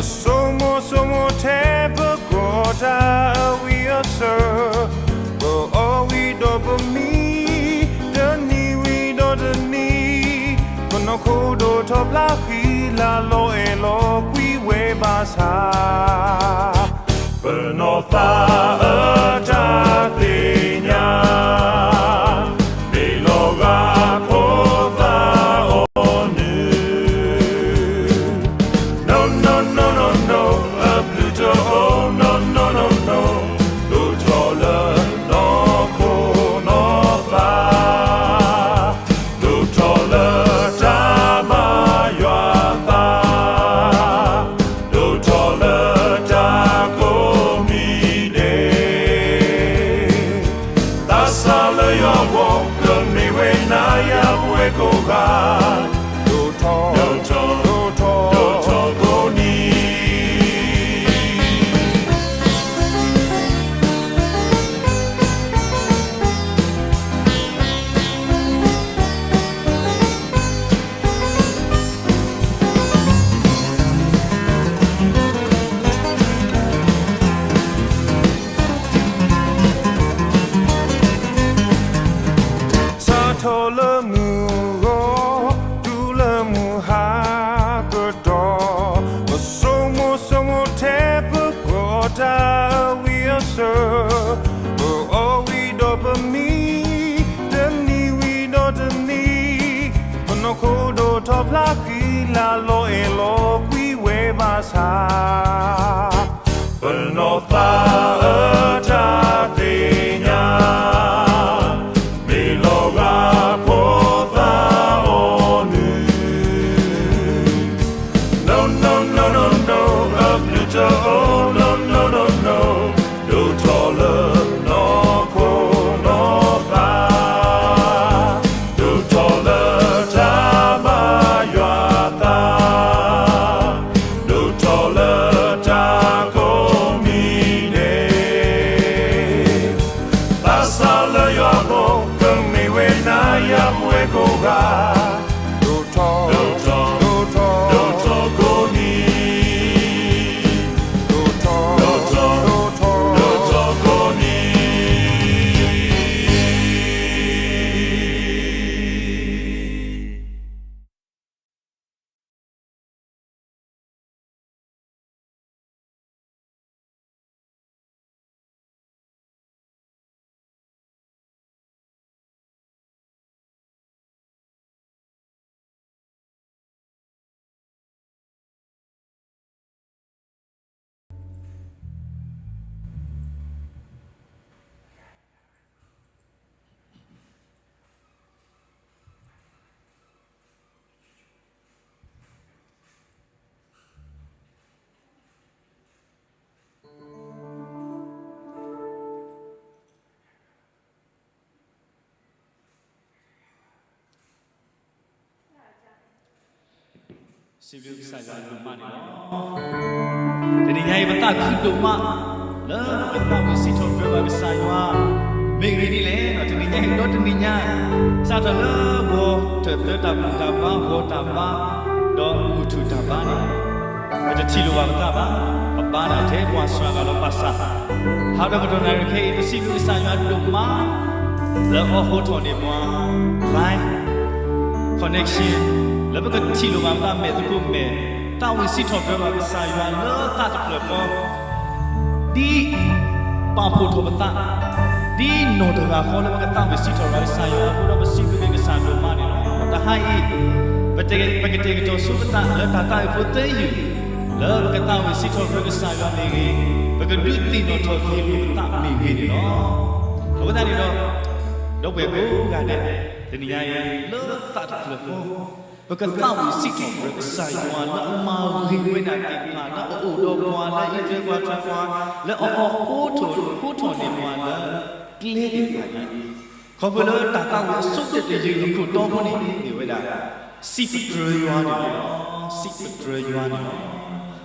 ဆိမိၣ်ဆိမိၣ်ထဲပကီၢ်တၢ်အဝံအစၢၤ, ပအီၣ်ဝံၤဒီးပမံ, တနံၤဝံၤဒီးတနံၤ, ပနီၢ်ခိဒိၣ်ထီၣ်ဖျါဃံလၤလီၤအဲၣ်လီၤကွံဝဲဘၣ်ဆၣ် ပနီၢ်သးအတၢ်သ့ၣ်ညါ မ့ၢ်လီၤဂာ်ဖိသၣ်အီၤနုၢ် No, no, no, no, no, အဘျုးတအိၣ် No, no, no, no, ဒိၣ်ထီၣ်လၢနီၢ်ခိနီၢ်သး ဒိၣ်ထီၣ်လၢတၢ်ဘါယွၤသး ဒိၣ်ထီၣ်လၢတၢ်ကိးမံၤဒဲး သးစၢ်လၢယွၤအဂီၢ် ကမ့ၢ်ဝဲနၤယၤပဝဲကိးဂၤ ဒိၣ်ထီၣ် ဒိၣ်ထီၣ် ဒိၣ်ထီၣ်ကိးနံၤ စးထီၣ်လၢမုၢ်ဂီၤ တုၤလၢမုၢ်ဟါကတီၢ် ပဆိမိၣ်ဆိမိၣ်ထဲပကီၢ်တၢ်အဝံအစၢၤ ပအီၣ်ဝံၤဒီးပမံ, တနံၤဝံၤဒီးတနံၤ, ပနီၢ်ခိဒိၣ်ထီၣ်ဖျါဃံလၤလီၤအဲၣ်လီၤကွံဝဲဘၣ်ဆၣ် ပနီၢ်သးအတၢ်သ့ၣ်ညါ မ့ၢ်လီၤဂာ်ဖိသၣ်အီၤနုၢ် No, no, no, no, no, အဘျုးတအိၣ် No, no, no, no, ဒိၣ်ထီၣ်လၢနီၢ်ခိနီၢ်သး ဒိၣ်ထီၣ်လၢတၢ်ဘါယွၤသး ဒိၣ်ထီၣ်လၢတၢ်ကိးမံၤဒဲး သးစၢ်လၢယွၤအဂီၢ် ကမ့ၢ်ဝဲနၤယၤပဝဲကိးဂၤ ဒိၣ်ထီၣ် ဒိၣ်ထီၣ် ဒိၣ်ထီၣ် ဒိၣ်ထီၣ်ကိးနံၤ ဒိၣ်ထီၣ် ဒိၣ်ထီၣ် ဒိၣ်ထီၣ် ဒိၣ်ထီၣ်ကိးနံၤ စံးဘျုးကစၢ်ယွၤဒိၣ်မးန့ၣ်လီၤ. တနံၤညါအံၤ ပသးခုဒိၣ်မး လၢပသးဝံၣ်စံးထီၣ်ပတြၢၤဘၣ်ကစၢ်ယွၤ မ့ၢ်ဂ့ၤဒ်လဲၣ်န့ၣ် တနံၤညါအံၤဒီးတနံၤညါ စးထီၣ်လၢဂီၤတၢ်သၢတၢ်မုာ်တၢ်ဘါ ဂီၤတၢ်ဘါ ဒီးမုၢ်ထူၣ်တၢ်ဘါန့ၣ် ပတထံၣ်လိာ်ဘၣ်ပသးဘၣ်, ပဘါတၢ်ထဲပှၤစှၤဂၤလီၤဘၣ်ဆၣ် ဟးဒီးကတီၢ်နၣ်ရံၣ်ခဲအံၤ ပစံးဘျုးကစၢ်ယွၤဒိၣ်မး လၢအဟိထီၣ်န့ၢ်ပှၤ live connection လၢပကထံၣ်လိာ်ဘၣ်ပသးမဲာ်သကိးမဲာ်, သးဝံၣ်စံးထီၣ်ပတြၢၤဘၣ်ကစၢ်ယွၤလၢသးတဖျၢၣ်ဃီ ဒ်ပာ်ဖှိၣ်ထီၣ်ပသး ဒ်နီၢ်တဂၤဃီလၢပကသးဝံၣ်စံးထီၣ်ဘၣ်ကစၢ်ယွၤအဃိဒီး ပစံးဘျုးက့ၤကစၢ်ဒိၣ်မးန့ၣ်လီၤ. တဟါအံၤ ပကတဲာ်ကတီၤဆိပသးလၢတၢ်သးဝံၣ်ဖိသၢယုၢ် လၢပကသးဝံၣ်စံးထီၣ်ပတြၢၤကစၢ်ယွၤမ့ၢ်ဂ့ၤ, ပကဒုးသ့ၣ်နီၣ်ထီၣ်က့ၤလိာ်ပသးမ့ၢ်ဂ့ၤန့ၣ်လီၤ. အဃိသတးန့ၣ်ဒီး ဒီပုၢ်ဝဲၢ်ကိးဂၤဒဲး တနံၤညါအံၤ လၢသးတဖျၢၣ်ဃီ ပကသးဝံၣ်စံးထီၣ်ပတြၢၤကစၢ်ယွၤလၢအမၤဂ့ၤဝဲဒၣ်သ့ၣ်တဖၣ် လၢအအိၣ်ဒီးပှၤ လၢအအံးထွဲကွၢ်ထွဲပှၤ လၢအဟိထီၣ် ဟိထီၣ်န့ၢ်ပှၤလၢကျဲသ့ၣ်တဖၣ်အံၤ ခီဖျိလၢတၢ်သးဝံၣ်အဆိကတၢၢ်တယုၢ်အခိၣ်တီဖိန့ၣ် မ့ၢ်ဝဲဒၣ် စံးပတြၢၤယွၤန့ၣ်လီၤ. စံးပတြၢၤယွၤန့ၣ်လီၤ.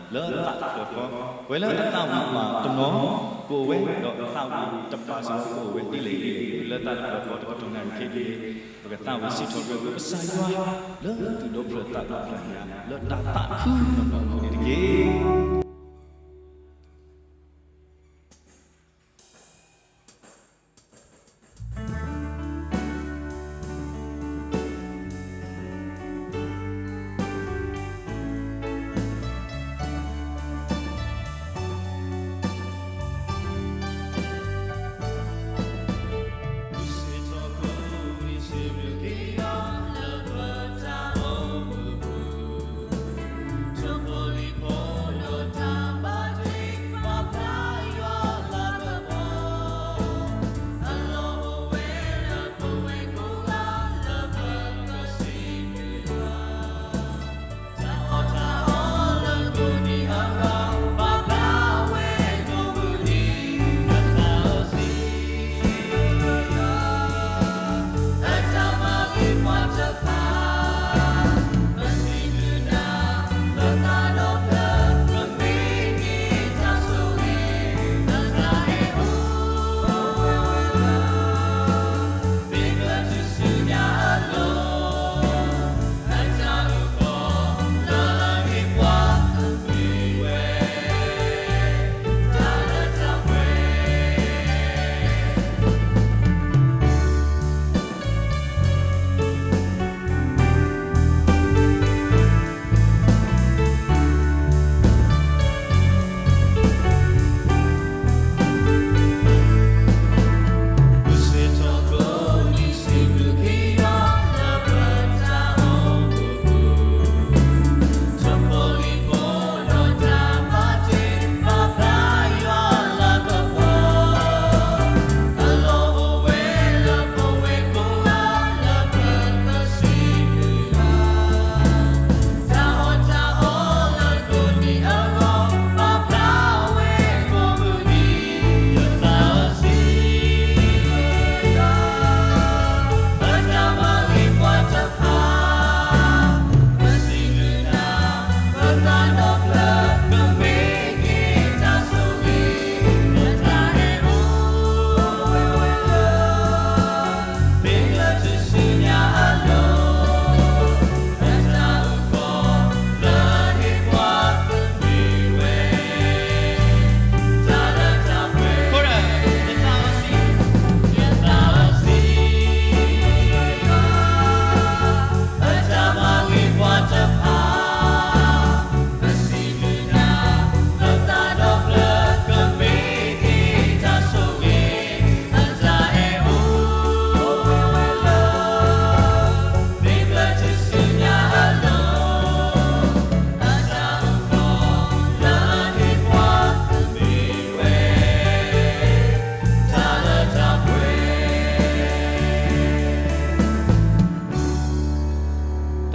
လၢသးတဖျၢၣ်ဃီ ပှၤလၢအသးဝံၣ်ပှၤတနီၤ ကအိၣ်ဝဲ ဒီးအသးဝံၣ်တပာ်စ့ၢ်ကီးကအိၣ်ဝဲဒ်လဲၣ်ဒ်လဲၣ် လၢသးတဖျၢၣ်ဃီတကတီၢ်နၣ်ရံၣ်ခဲအံၤ ပကသးဝံၣ်စံးထီၣ်ပတြၢၤကစၢ်ယွၤ လၢသူၣ်ဒီဖျၢၣ်သးဒီဖျၢၣ်ညါ လၢတၢ်သးခုနီၢ်နီၢ်အပူၤန့ၣ်တက့ၢ်.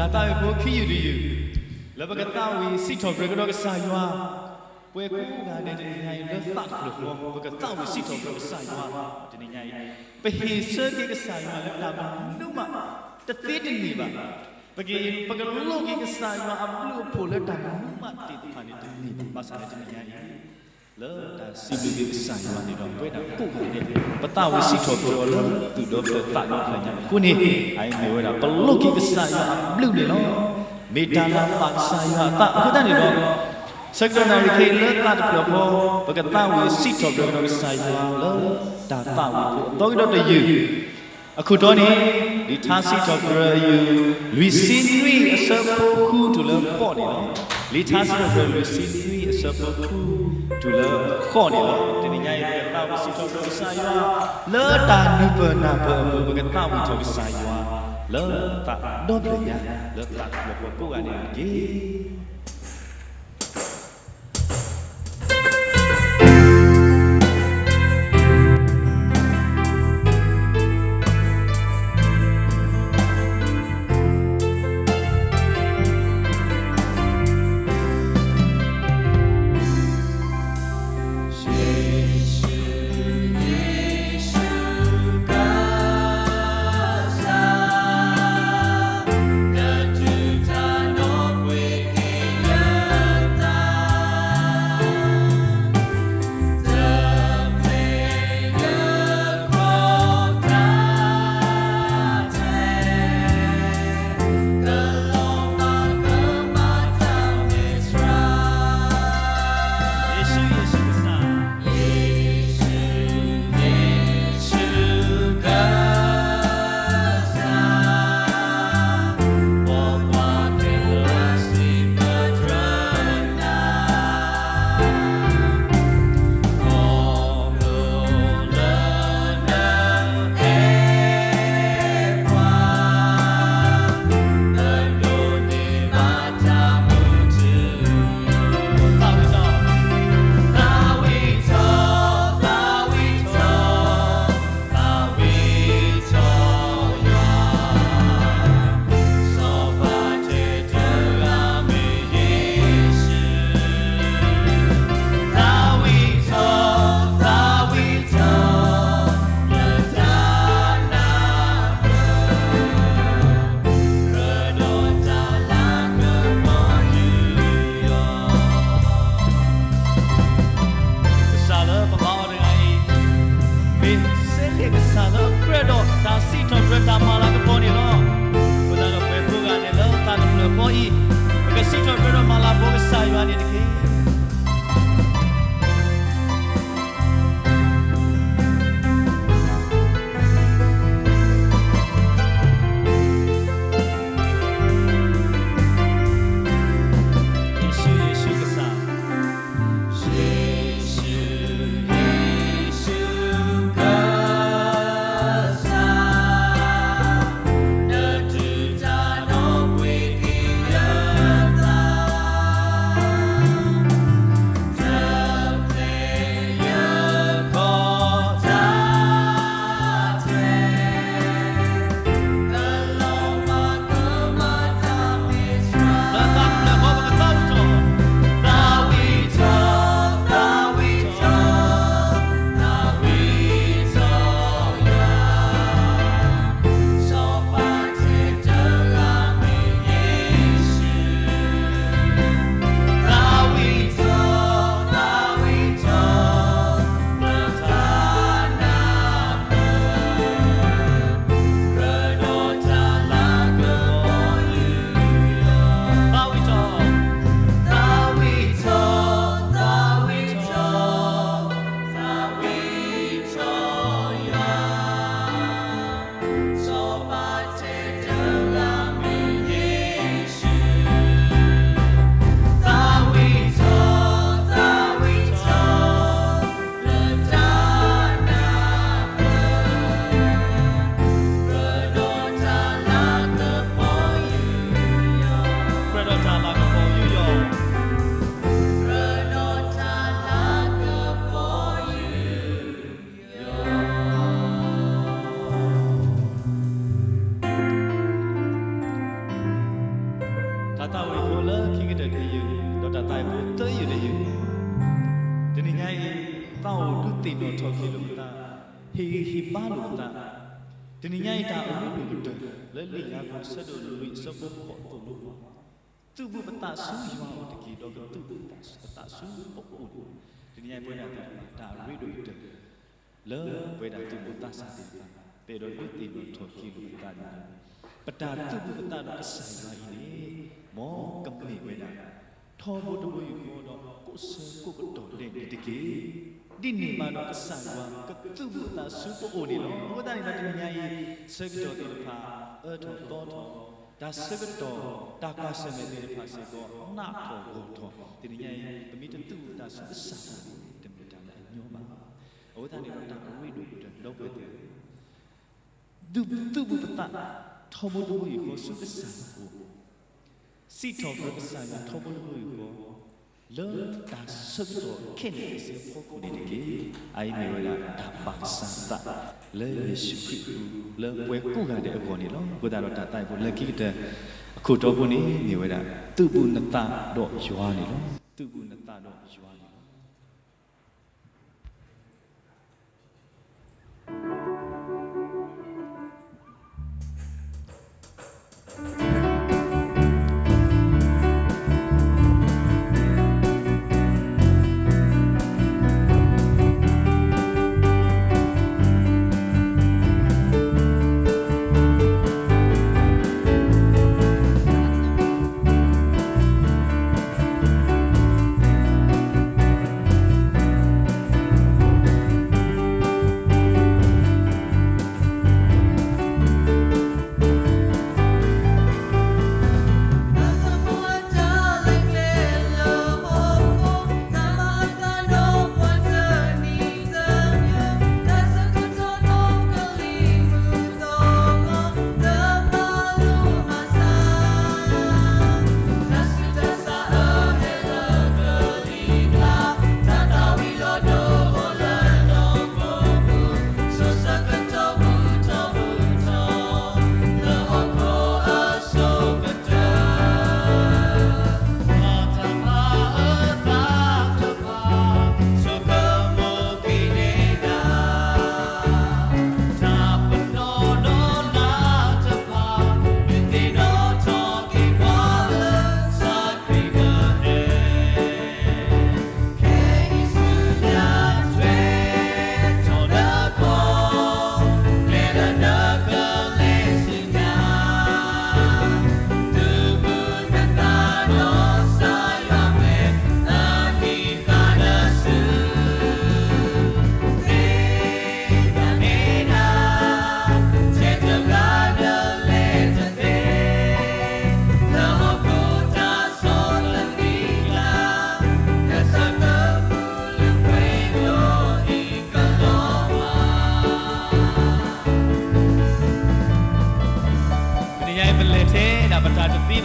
တၢ်သးဝံၣ်ဖိခံယူၢ်တယူၢ် လၢပကသးဝံၣ်စံးထီၣ်ပတြၢၤကဒီး ကစၢ်ယွၤ, ပှၤကိးဂၤဒဲးတနံၤညါအံၤ လၢသးတဖျၢၣ်ဃီ ပကသးဝံၣ်စံးထီၣ်ပတြၢၤကစၢ်ယွၤတနံၤညါအံၤ, ပဟ့ၣ်ဆၢက့ၤကစၢ်ယွၤလၢတၢ်မနုၤမး တသ့တန့ၢ်ဘၣ်. ပက, ပကလိးက့ၤကစၢ်ယွၤအဘျုးအဖှိၣ်လၢတၢ်မနုၤမးသ့ၣ်တဖၣ်န့ၣ်တန့ၢ်ဘၣ်. ဘၣ်ဆၣ်လၢတနံၤညါအံၤ လၢတၢ်စံးဘျုးက့ၤကစၢ်ယွၤန့ၣ်ဒီး ပဝဲဒၣ်ကိးဂၤဒဲး ပသးဝံၣ်စံးထီၣ်ပတြၢၤအီၤလၢသူၣ်ဒီဖျၢၣ်သးဒီဖျၢၣ်ညါအဃိန့ၣ်, အအံၤမ့ၢ်ဝဲဒၣ် ပလိးက့ၤကစၢ်ယွၤအဘျုးန့ၣ်လီၤ. မ့ၢ်တၢ်လၢအဘၣ်ကစၢ်ယွၤအသးအဃိသတးန့ၣ်ဒီး, ဆၢကတီၢ်နၣ်ရံၣ်ခဲအံၤလၢသးတဖျၢၣ်ဃီ ပကသးဝံၣ်စံးထီၣ်ပတြၢၤကဒီးကစၢ်ယွၤလၢတၢ်သးဝံၣ်ဖိအသီကဒီးတယုၢ် အခိၣ်တီန့ၣ်, လံာ်ထါစံးထီၣ်ပတြၢၤအယုၢ် လွံၢ်ဆံနွံအဆၢဖိဃုတုၤလၢဃိးန့ၣ်လီၤ. လံာ်ထါစံးထီၣ်ပတြၢၤ လွံၢ်ဆံနွံအဆၢဖိဃုတုၤလၢဃိးန့ၣ်လီၤ. တနံၤညါအံၤ ပကသးဝံၣ်စံးထီၣ်ပတြၢၤကစၢ်ယွၤ လၢတၢ်နၢ်ပၢၢ်နၢ်ပၢၢ်အပူၤ ပကသးဝံၣ်ထီၣ်ကစၢ်ယွၤ လၢသးဒီဖျၢၣ်ညါ လၢသးတဖျၢၣ်ဃီကိးဂၤဒဲးန့ၣ်တက့ၢ်. သ့ၣ်နီၣ်ထီၣ်က့ၤလိာ်ပသး, ဟ့ၣ်ဂံၢ်ဟ့ၣ်ဘါလိာ်ပသး, တနံၤညါအံၤတၢ်အရ့ဒိၣ်ကတၢၢ် လၢလံာ်ယၤကိာ်ဆၢဒိၣ်လွံၢ်အဆၢဖိဃိးအသိးလီၤ. သုးဘူးပသးဆူယွၤအအိၣ်တက့ၢ်, ဒီးကသုးဘူးပသးဆူပအိၣ်န့ၣ်လီၤ. တနံၤညါအံၤပဝဲဒၣ်သ့ၣ်တဖၣ် တၢ်အရ့ဒိၣ်ကတၢၢ် လၢပဝဲဒၣ်သူၣ်ဘီၣ်သးစၢ်သ့ၣ်တဖၣ် ပအဲၣ်ဒိးဒုးသ့ၣ်နီၣ်ထီၣ်က့ၤလိာ်ပသးန့ၣ်လီၤ. ပတၢ်သုးဘူးပသးဒီးကစၢ်ယွၤအံၤန့ၣ် မ်ကမ့ၢ်ဝဲဒၣ် ထီဘိတဘိယူၢ်ဃီဒီး ကိးဆၢကိးကတီၢ်ဒဲးန့ၣ်တက့ၢ်. ဒ်န့ၣ်ဘၣ်ဒီးကစၢ်ယွၤ ကသုးဘူးအသးဆူပအိၣ်န့ၣ်လီၤ. အဃိသတးန့ၣ်ဒီးတနံၤညါအံၤ ဆၢကတီၢ်သ့ၣ်တဖၣ် အၢထီၣ်သီထီၣ်, တၢ်ဆၢကတီၢ် တၢ်ကွၢ်ဆၢၣ်မဲာ်သ့ၣ်တဖၣ်စ့ၢ်ကီး နးထီၣ်ဂီၢ်ထီၣ်, တနံၤညါအံၤ ပမ့ၢ်တသုးဘူးပသးဆူကစၢ်အအိၣ်န့ၣ် တမ့ၢ်တၢ်လၢအညီဘၣ်. အဃိသတးန့ၣ်ဒီးတၢ်အရ့ဒိၣ်ကတၢၢ် ဒီပုၢ်ဝဲၢ်သ့ၣ်ဧၢ ဒုးသုးဘူးပသး ထီဘိတဘိယူၢ်ဃီဆူကစၢ်အအိၣ်, စံးထီၣ်ပတြၢၤကစၢ်ယွၤထီဘိတဘိယူၢ်ဃီ လၢတၢ်ဆၢကတီၢ်ခဲလၢာ်ခဲဆ့အဖီခိၣ်န့ၣ်တက့ၢ်. အအံၤမ့ၢ်ဝဲဒၣ်တၢ်ပာ်ကစၢ်အသး လၢယ့ၣ်ၡူးခရံာ်အပူၤ လၢပဝဲကိးဂၤဒဲးအဂီၢ်န့ၣ်လီၤ. အဃိသတးဒီးတၢ်သးဝံၣ်ဖိလၢခံကတၢၢ် အခိၣ်တီဖိန့ၣ် မ့ၢ်ဝဲဒၣ် သုးဘူးနသးဒီးယွၤန့ၣ်လီၤ. သုးဘူးနသးဒီးယွၤန့ၣ်လီၤ. တနံၤညါအံၤ ပလဲၤထဲဒၣ်ပတၢ်တသ့ဘၣ်.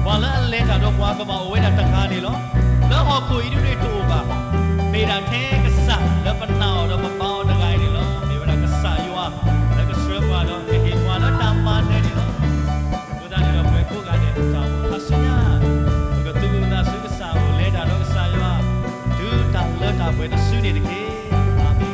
ပှၤလၢအလဲၤတၢ်ဒီးပှၤကဘၣ်အိၣ်ဝဲဒၣ်တဂၤန့ၣ်လီၤ. လၢဟီၣ်ခိၣ်အံၤဒ်န့ၣ်တအိၣ်ဘၣ်. မ့ၢ်ဒၣ်ထဲကစၢ်လၢပနာ်အီၤဒီးပဘါအီၤတဂၤအံၤန့ၣ်လီၤ. မ့ၢ်ဝဲဒၣ်ကစၢ်ယွၤ လၢကဆှၢပှၤဒီးကဟ့ၣ်ပှၤလၢတၢ်မၤနၢၤန့ၣ်လီၤ. အဃိသတးန့ၣ်ဒီးပဝဲကိးဂၤဒဲး တၢ်အိၣ်ဖးဆူညါ ပကသုးဘူးပသးဆူကစၢ်အအိၣ် လဲၤတၢ်ဒီးကစၢ်ယွၤ တုၤတၢ်လၢတၢ်ပှဲၤတစုန့ၣ်တက့ၢ်. အၤမ့ၣ်.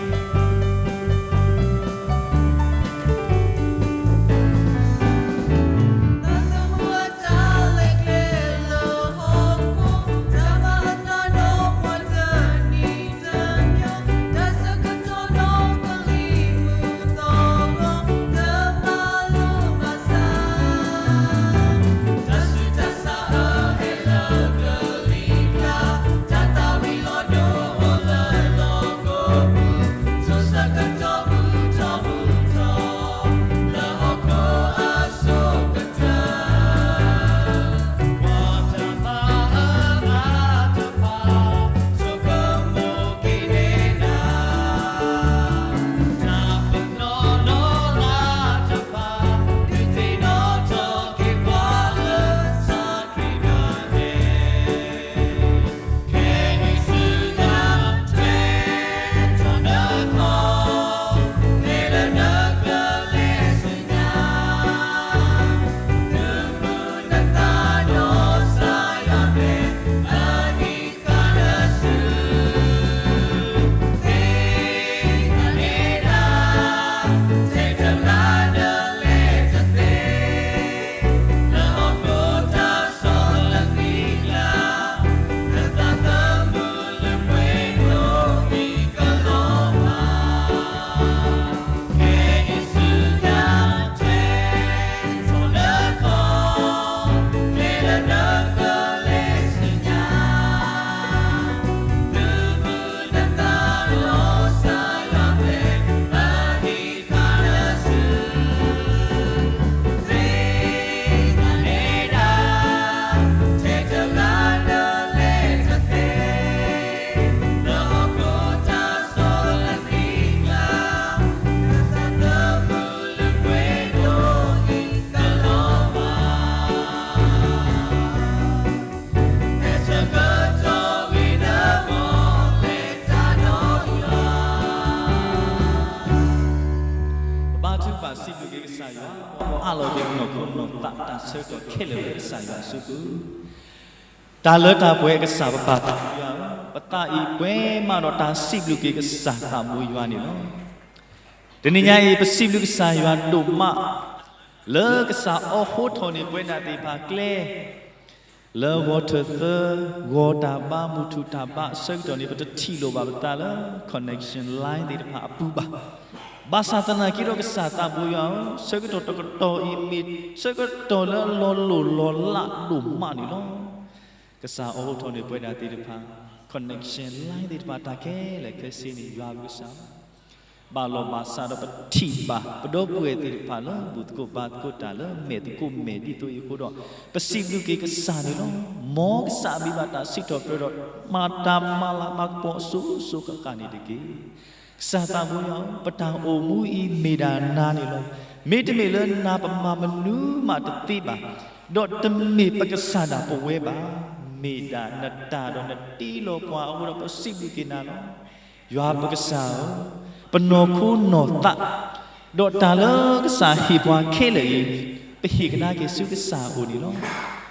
ကစၢ်ယွၤ အၢၣ်လီၤက့ၤပနီၢ်ခိနီၢ်သးတၢ်ဆၢကတီၢ်ခဲလၢာ်လၢကစၢ်ယွၤအစုပူၤ, တၢ်လၢတၢ်ပှဲၤအကစၢ်ပပၢ်သးပူၤယွၤဧၢ, ပသးအံၤပှဲၤမးဒီးတၢ်စံးဘျုးက့ၤကစၢ်သးဘိယွၤန့ၣ်လီၤ. တနံၤညါအံၤ ပစံးဘျုးကစၢ်ယွၤဒိၣ်မး လၢကစၢ်အိးထီၣ်န့ၢ်ပဝဲဒၣ်သ့ၣ်တဖၣ်ကျဲ လၢဂီၤထၢၣ်သၢ ဂီၤတၢ်ဘါ မုၢ်ထူၣ်တၢ်ဘါအဆၢကတီၢ်န့ၣ် ပတထံၣ်လိာ်ဘၣ်ပသးလၢ connection line သ့ၣ်တဖၣ်အပူၤဘၣ်. ဘၣ်ဆၣ်သနာ်က့ဒီးကစၢ်သးဘိယွၤဧၢ, ဆၢကတီၢ်တကတီၢ်အံၤမ့ၢ်ဆၢကတီၢ်လၢအလီၤလိၢ်လီၤလးဒိၣ်မးန့ၣ်လီၤ. ကစၢ်အိးထီၣ်န့ၢ်ပဝဲဒၣ်သ့ၣ်တဖၣ် connection line သ့ၣ်တဖၣ်တၢ်ခဲလၢာ်ခဲဆ့န့ၣ် ယွၤပကစၢ် ဘၣ်လီၤဘၣ်စးဒီးပထံၣ်ဘၣ် ပဒီပုၢ်ဝဲၢ်သ့ၣ်တဖၣ်လၢဘူၣ်သကိးဘါသကိးတၢ်လၢမဲာ်သကိးမဲာ်ဒ်သိးအံၤအဃိဒီး ပစံးဘျုးက့ၤကစၢ်န့ၣ်လီၤ. မ်ကစၢ်မ့ၢ်ဘၣ်တၢ်စံးထီၣ်ပတြၢၤဒီး မၤတၢ်မၤလၤမၤကပီၤအစိၤစိၤဃၣ်ဃၣ်န့ၣ်တက့ၢ်. ကစၢ်သးဘိယွၤဧၢ, ပတၢ်အိၣ်မူအံၤမ့ၢ်ဒၣ်နၤန့ၣ်လီၤ. မ့တမ့ၢ်လၢနၤပမၤမနုၤမးတသ့ဘၣ်, ဒီးတမ့ၢ်ပကစၢ်ဒၣ်ပဝဲဘၣ်. မ့ၢ်ဒၣ်နတၢ်ဒီးနတ့လီၤပှၤအဃိဒီးပစံးဘျုးက့ၤနၤလီၤ. ယွၤပကစၢ်ဧၢ, ပနီၢ်ခိနီၢ်သး ဒီးတၢ်လၢကစၢ်ဟ့ၣ်ပှၤခဲလၢာ်အံၤ ပဟ့ၣ်ကဒါက့ၤဆူကစၢ်အအိၣ်န့ၣ်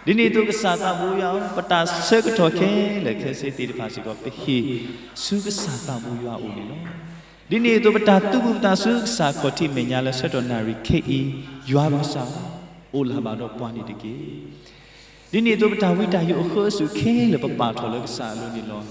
လီၤ. ဒ်န့ၣ်အသိးကစၢ်သးဘိယွၤဧၢ, ပတၢ်ဆၢကတီၢ်ခဲလၢာ်ခဲဆ့သ့ၣ်တဖၣ်စ့ၢ်ကီး ပဟ့ၣ်ဆူကစၢ်သးဘိယွၤအအိၣ်န့ၣ်လီၤ. ဒ်န့ၣ်အသိးပတၢ်သူၣ်ဘံၣ်သးဆူကစၢ်ခီၣ်ထံးမဲာ်ညါလၢဆၢကတီၢ်နၣ်ရံၣ်ခဲအံၤ ယွၤပကစၢ်ဧၢ, အိၣ်လၢ်ဘၣ်ဒီးပှၤန့ၣ်တက့ၢ်. ဒ်န့ၣ်အသိးပတၢ်ဝံတၢ်ယိးအဃၢအစူၣ်ခဲလၢာ်ပပာ်ထီၣ်လၢကစၢ်အလိၤန့ၣ်လီၤ.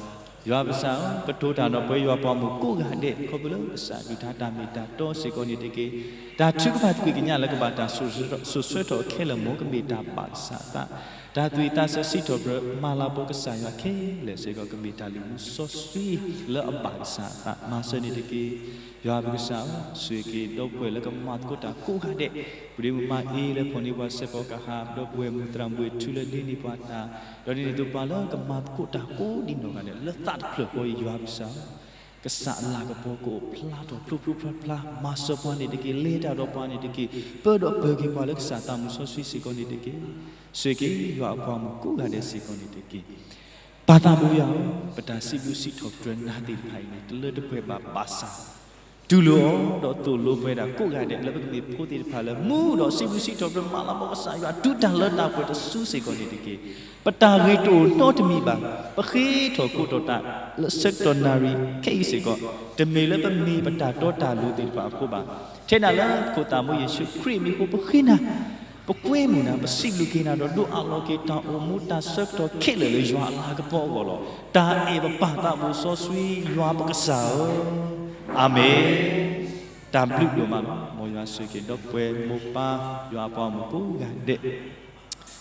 ယွၤပကစၢ်ဧၢ, ပတိၤတၢ်ဒီးပဝဲယွၤပှၤမိၢ်ကိးဂၤဒဲး ခီဖျိလၢကစၢ်ဒုၣ်ဒါတၢ်မ့ၢ်တၢ်တီစ့ၢ်ကီးန့ၣ်တက့ၢ်. တၢ်ထုကဖၣ်သကွံာ်ကညးလၢကဘၣ်တၢ်စိာ်ဆှၢထီၣ်ခဲလၢာ် မ်ကမ့ၢ်တၢ်ဘၣ်ကစၢ်အသး, တၢ်သွံၣ်သးဆၢစံးထီၣ်ပတြၢၤမၤလၤကပီၤကစၢ်ယွၤခဲလၢာ်စ့ၢ်ကီး ကမ့ၢ်တၢ်လုၢ်မူစီဆှံလၢအဘၣ်ကစၢ်အသး မၤစၢၤန့ၣ်တက့ၢ်. ယွၤပကစၢ်ဧၢ, ဆိၣ်ဂ့ၤက့ၤဒီပုၢ်ဝဲၢ်လၢကမၤသကိးတၢ်ကိးဂၤဒဲး, ပဒ့မုၢ်မၤအ့လၢဖီၣ်န့ၢ်ပှၤစဲးဖီကဟၣ်, ဒီပုၢ်ဝဲၢ်မုၢ်သရၣ်မုၢ်ထူလၢဒ့န့ၢ်ပှၤတၢ်, ဒီးဒ်န့ၣ်အသိးပှၤလၢကမၤသကိးတၢ်ကိးဒံနီၢ်ဂၤဒဲး လၢသးတဖျၢၣ်ဃီအံၤ ယွၤပကစၢ်ဧၢ, ကစၢ်အလၤကပီၤကအိၣ်ဖျါထီၣ်ဖျိဖျိဖျါဖျါ, မၤစၢၤပှၤန့ၣ်တက့ၢ်, လဲၤတၢ်ဒီးပှၤန့ၣ်တက့ၢ်, ပၢဒီးပၢၤက့ၤပှၤလၢကစၢ်သးမုၢ်စီဆှံစ့ၢ်ကီးန့ၣ်တက့ၢ်. ဆိၣ်ဂ့ၤက့ၤယွၤအပှၤမုၢ်ကိးဂၤဒဲးစ့ၢ်ကီးန့ၣ်တက့ၢ်. ပၢ်သးဘိယွၤဧၢ, ပတၢ်စံးဘျုးစံးထီၣ်ပတြၢၤနၤသ့ၣ်တဖၣ်အံၤန့ၣ် တလၢတပှဲၤဘၣ်ဘၣ်ဆၣ် တူၢ်လိာ်အီၤ ဒီးသိၣ်လိပဝဲဒၣ်ကိးဂၤဒဲး လၢပကမ့ၢ်ဖိသ့ၣ်တဖၣ်လၢမူဒီးစံးဘျုးစံးထီၣ်ပတြၢၤမၤလၤကပီၤကစၢ်ယွၤ တုၤတၢ်လၢတၢ်ပှဲၤတစုစ့ၢ်ကီးန့ၣ်တက့ၢ်. ပတၢ်ဂ့ၤတအိၣ်နီတမံၤဘၣ်. ပဃ့ထီၣ်ကိးထီၣ်တၢ် လၢဆၢကတီၢ်နၣ်ရံၣ်ခဲအံၤစ့ၢ်ကီး တမ့ၢ်လၢပမ့ၢ်ပတၢ်တီတၢ်လိၤသ့ၣ်တဖၣ်အဃိဘၣ်. ထဲဒၣ်လၢပခိၣ်သးမူယ့ၣ်ၡူးခရံာ်အမံၤအဃိ ပဃ့နၤ, ပကွဲမုာ်နၤ, ပစံးဘျုးက့ၤနၤဒီး ဒိးအးလီၤက့ၤတၢ်အိၣ်မူတၢ်ဆၢကတီၢ်ခဲလၢာ်လၢယွၤအလၤကပီၤအဂီၢ်လီၤ. တၢ်အဲၣ်ပပၢ်သးမုၢ်စီဆှံယွၤပကစၢ်ဧၢ, အၤမ့ၣ်. တၢ်ဘျုးဒိၣ်မးလီၤ. မ်ယွၤဆိၣ်ဂ့ၤက့ၤဒီပုၢ်ဝဲၢ်မိၢ်ပၢ်ယွၤအပှၤမုၣ်ကိးဂၤဒဲး,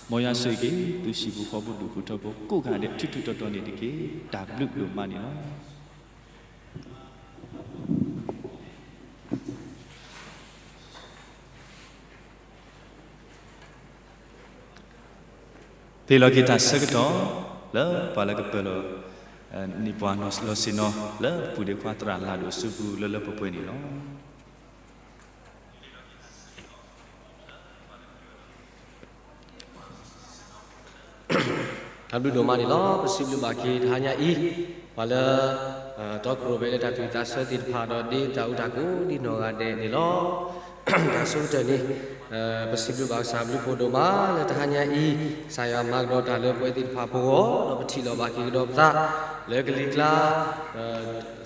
မ်ယွၤဆိၣ်ဂ့ၤက့ၤ သူၣ်စံၣ်ပူၤဃီပူၤ ဒူၣ်ဖိထၢဖိကိးဂၤဒဲး ထူးထူးတီၤတီၤန့ၣ်တက့ၢ်. တၢ်ဘျုးဒိၣ်မးန့ၣ်လီၤ. ပဟ့ၣ်လီၤက့ၤတၢ်ဆၢကတီၢ် လၢပှၤလၢကပၢၤလီၤန့ၢ်ပှၤလီၤဆ့ၣ်နီၤ လၢပပူၤဒ့ခွါသရၣ်လၢ်ဒိၣ်အစုပူၤလၢလၢပှဲၤပှဲၤန့ၣ်လီၤ. တၢ်ဘျုးဒိၣ်မးန့ၣ်လီၤ. ပစံးဘျုးဘၣ်က့ၤတဟါညါအံၤ ပှၤလၢ တီခိၣ်ရိၣ်မဲလၢတၢ်သွံၣ်သးဆၢသ့ၣ်တဖၣ်ဒီး ဒ်တၢ်အုၣ်တၢ်ကိးဒ်နီၢ်ဂၤဒဲးန့ၣ်လီၤ. တၢ်ဆိကတၢၢ်န့ၣ် ပစံးဘျုးဘၣ်ကစၢ်ဘျုးဖှိၣ်ဒိၣ်မးလၢတဟါညါအံၤ ကစၢ်ယွၤမၤကဒီးတၢ်လၢပဝဲသ့ၣ်တဖၣ်ပဂီၢ် ဒီးပထံၣ်လိာ်ဘၣ်က့ၤကဒီးပသး လၢကလံၤကျါ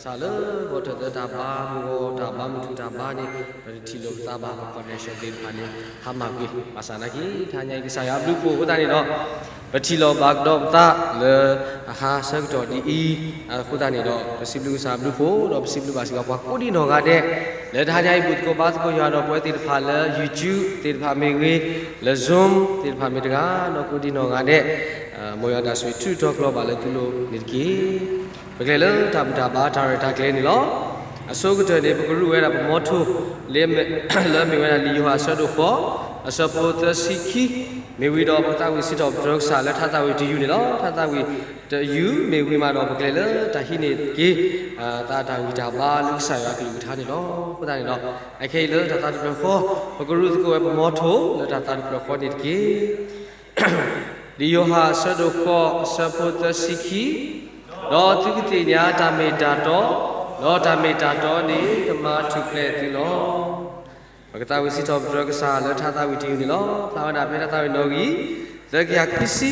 စးလၢဂီၤထၢၣ်သၢတၢ်ဘါ မုၢ်ဂီၤတၢ်ဘါ မုၢ်ထူၣ်တၢ်ဘါန့ၣ် ပတထံၣ်လိာ်ပသးဘၣ် ပ connection သ့ၣ်တဖၣ်န့ၣ် ဟါမၢ်ကွံာ် ဘၣ်ဆၣ်သနာ်က့ တဟါညါအံၤ ကစၢ်ယွၤဘျုးဖှိၣ်အဃိသတးန့ၣ်ဒီး ပထံၣ်လိာ်ဘၣ်ကဒီးပသးလၢ အဟါဆၢကတီၢ်ဒ်အံၤ အဃိသတးန့ၣ်ဒီး ပစံးဘျုးကစၢ်ဘျုးဖှိၣ် ဒီးပစံးဘျုးဘၣ်စ့ၢ်ကီးပှၤကိးဒ်နီၢ်ဂၤဒဲး လၢတဟါညါအံၤ ဘူၣ်သကိးဘါသကိးယွၤဒီးပဝဲသ့ၣ်တဖၣ်လၢ YouTube သ့ၣ်တဖၣ်မ့ၢ်ဂ့ၤ, လၢ Zoom သ့ၣ်တဖၣ်မ့ၢ်တဂၤ ဒီးကိးဒ်နီၢ်ဂၤဒဲး မ်ယွၤတၢ်ဆိၣ်ဂ့ၤထုးထီၣ်ကျီဘၣ်လၢသုလိၤန့ၣ်တက့ၢ်. ပကလဲၤလၢတၢ်ဘူၣ်တၢ်ဘါတၢ်ရဲၣ်တၢ်ကျဲၤန့ၣ်လီၤ. အဆိကတၢၢ်န့ၣ် ပကရူၢ်ဝဲဒၣ်ပမီထိ လၢမ့ၢ်ဝဲဒၣ်လံာ်ယိၤဟၣ်အဆၢဒိၣ်ဃိး အဆၢဖိသၢဆံခံ မ့ၢ်ဝံၤဒီး ပကသးဝံၣ်စံးထီၣ်ပတြၢၤကစၢ်လၢထါသးဝံၣ်တယုၢ်န့ၣ်လီၤ. ထါသးဝံၣ်တယုၢ်မ့ၢ်ဝံၤမးဒီး ပကလဲၤလၢတၢ်ဟံးန့ၢ်က့ၤ သးတၢ်ဂံၢ်တၢ်ဘါလၢကစၢ်ယွၤအကလုၢ်ကထါန့ၣ်လီၤ. အဃိသတးန့ၣ်ဒီး အခဲအံၤလၢတၢ်သးတဖျၢၣ်ဃီ ပကရူၢ်သကိးဝဲပမီထိ လၢတၢ်သးတဖျၢၣ်ဃီန့ၣ်တက့ၢ်. လံာ်ယိၤဟၣ်အဆၢဒိၣ်ဃိး အဆၢဖိသၢဆံခံ ဒီးသုကသ့ၣ်ညါတၢ်မ့ၢ်တၢ်တီ, ဒီးတၢ်မ့ၢ်တၢ်တီန့ၣ် ကမၤထူၣ်ဖျဲးသုလီၤ. ပကသးဝံၣ်စံးထီၣ်ပတြၢၤကစၢ်လၢထါသးဝံၣ်တယုၢ်န့ၣ်လီၤ. ဖျါဝဲဒၣ်ဖဲထါသးဝံၣ်နီၣ်ဂံၢ် သၢကယၤခွံဆံ,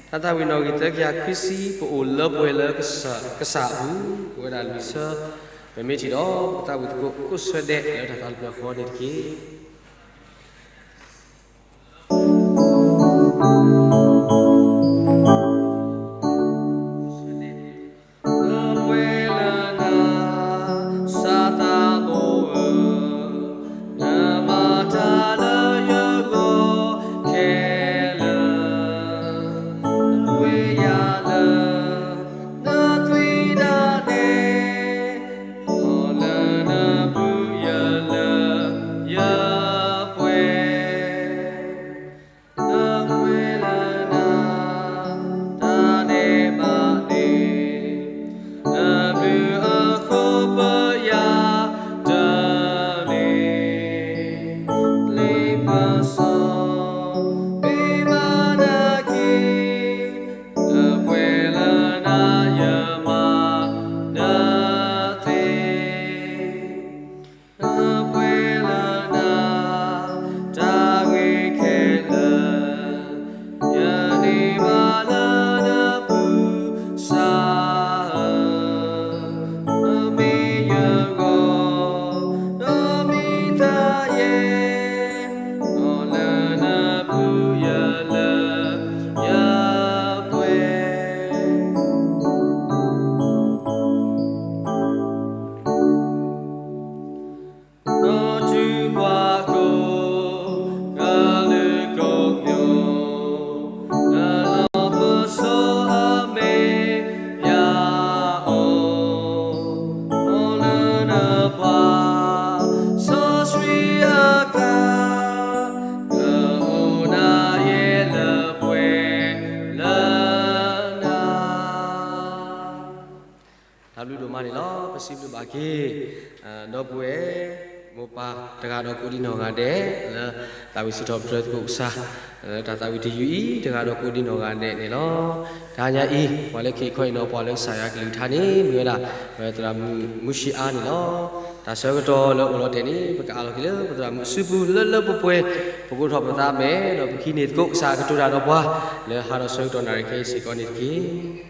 ထါသးဝံၣ်နီၣ်ဂံၢ် သၢကယၤခွံဆံ ပအိၣ်လၢပှဲၤလၢကစၢ်အပူၤ အိၣ်ဝဲဒၣ်လွံၢ်ဆၢ, ပမ့ၢ်ထံၣ်ဒီး ပကသးဝံၣ်သကိးကိးဆၢဒဲးလၢတၢ်သးလၢပျၢၤဃီန့ၣ်တက့ၢ်. ပှဲၤလၢနၤ စၢ်သးဘိဧၢ, နမၤတၢ်လၢယဂီၢ်ခဲလၢာ်, ပှဲၤယၤလၢ နသွံၣ်ဒၣ်နဲ, အိၣ်လၢနပူၤယလၢယပှဲၤ, နပှဲၤလၢနၤ တၢ်ဒဲးဘးန့ၣ်, နဘျုးအဃိပယၤတန့ၢ်, လ့ပစီ မ့ၢ်မၤနၤက့ၤ, နပှဲၤလၢနၤယမၤနသ့, နပှဲၤလၢနၤ တၢ်ဂ့ၤခဲလၢာ်, ယန့ၢ်ဘၣ်လၢနပူၤစၢ်ဧၢ, နမ့ၢ်ယဂီၢ် ဒီးမ့ၢ်တၢ်ယဲၢ်, အိၣ်လၢနပူၤယလၢယပှဲၤ ဒီးတုၤပှၤကိးဂၤလၢကိးမံၤ, နလီၢ်ပစိာ်အမဲာ်ညါအီၤ, အိၣ်လၢနပှၤစီဆှံအကျါ, ကအိၣ်နၤယဲလၢပှဲၤလၢနၤ တၢ်ဘျုးဒိၣ်မးန့ၣ်လီၤ. ပစံးဘျုးဘၣ်က့ၤ ဒီပုၢ်ဝဲၢ် မိၢ်ပၢ်တဂၤဒီးကိးဒံနီၢ်ဂၤဒဲး လၢသးဝံၣ်စံးထီၣ်ပတြၢၤသကိးကစၢ် လၢတၢ်သးဝံၣ်တယုၢ်အံၤ တဂၤဒီးကိးဒံနီၢ်ဂၤဒဲးန့ၣ်လီၤ. တဟါညါအံၤ ပှၤလၢခံခီအံၤနီၤ ပှၤလၢကစၢ်ယွၤကလုၢ်ကထါန့ၣ် မ့ၢ်ဝဲဒၣ် ပသရၣ်မုၣ်မုၢ်ဆံးအါန့ၣ်လီၤ. တၢ်ဆၢကတီၢ်လၢအိၣ်လီၤတဲာ်န့ၣ် ပကအးလီၤက့ၤလၢပသရၣ်မုၣ်အစုပူၤလၢလၢပှဲၤပှဲၤ ပကိးထီၣ်ပသးမဲာ် ဒီးပကဟံးန့ၢ်သကိးကစၢ်ကတိၤတၢ်ဒီးပှၤ လၢဟးထီၣ်ဆၢကတီၢ်နၣ်ရံၣ်ခဲအံၤစ့ၢ်ကီးန့ၣ်တက့ၢ်.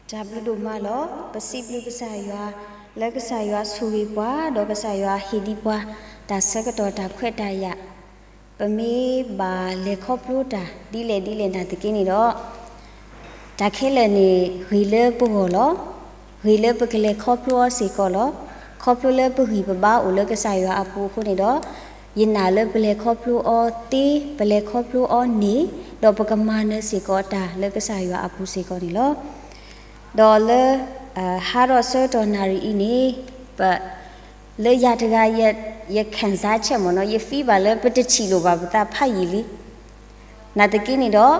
တၢ်ဘျုးဒိၣ်မးလီၤ. ပစံးဘျုးကစၢ်ယွၤ လၢကစၢ်ယွၤဆိၣ်ဂ့ၤပှၤ ဒီးကစၢ်ယွၤဟ့ၣ်ဒံးပှၤ တၢ်ဆၢကတီၢ်တၢ်ခွဲးတၢ်ယာ် ပမ့ၢ်ဘၣ်လဲၤခီဖျိတၢ်ဒ်လဲၣ်ဒ်လဲၣ်နာ်သက့န့ၣ်ဒီး တၢ်ခဲလၢာ်န့ၣ် ဂ့ၤလၢပဂီၢ်လီၤ. ဂ့ၤလၢပကလဲၤခီဖျိအီၤစ့ၢ်ကီးလီၤ. ခီဖျိလၢပဂံၢ်ပဘါအိၣ်လၢကစၢ်ယွၤအပူၤအဃိန့ၣ်ဒီး ယနာ်လၢပလဲၤခီဖျိအီၤသ့ ပလဲၤခီဖျိအီၤန့ၢ် ဒီးပကမၤနၢၤစ့ၢ်ကီးတၢ်လၢကစၢ်ယွၤအပူၤစ့ၢ်ကီးန့ၣ်လီၤ. ဒီးလၢ ဟါထီၣ်ဆၢကတီၢ်နၣ်ရံၣ်အံၤန့ၣ် ပ လၢယၤတဂၤ ယ ခံစားချက်မ့ၢ်နီၤ ယ feel ဘၣ်လၢပတထံၣ်လိာ်ဘၣ်ပသးဖးယံာ်လံ. နာ်သက့န့ၣ်ဒီး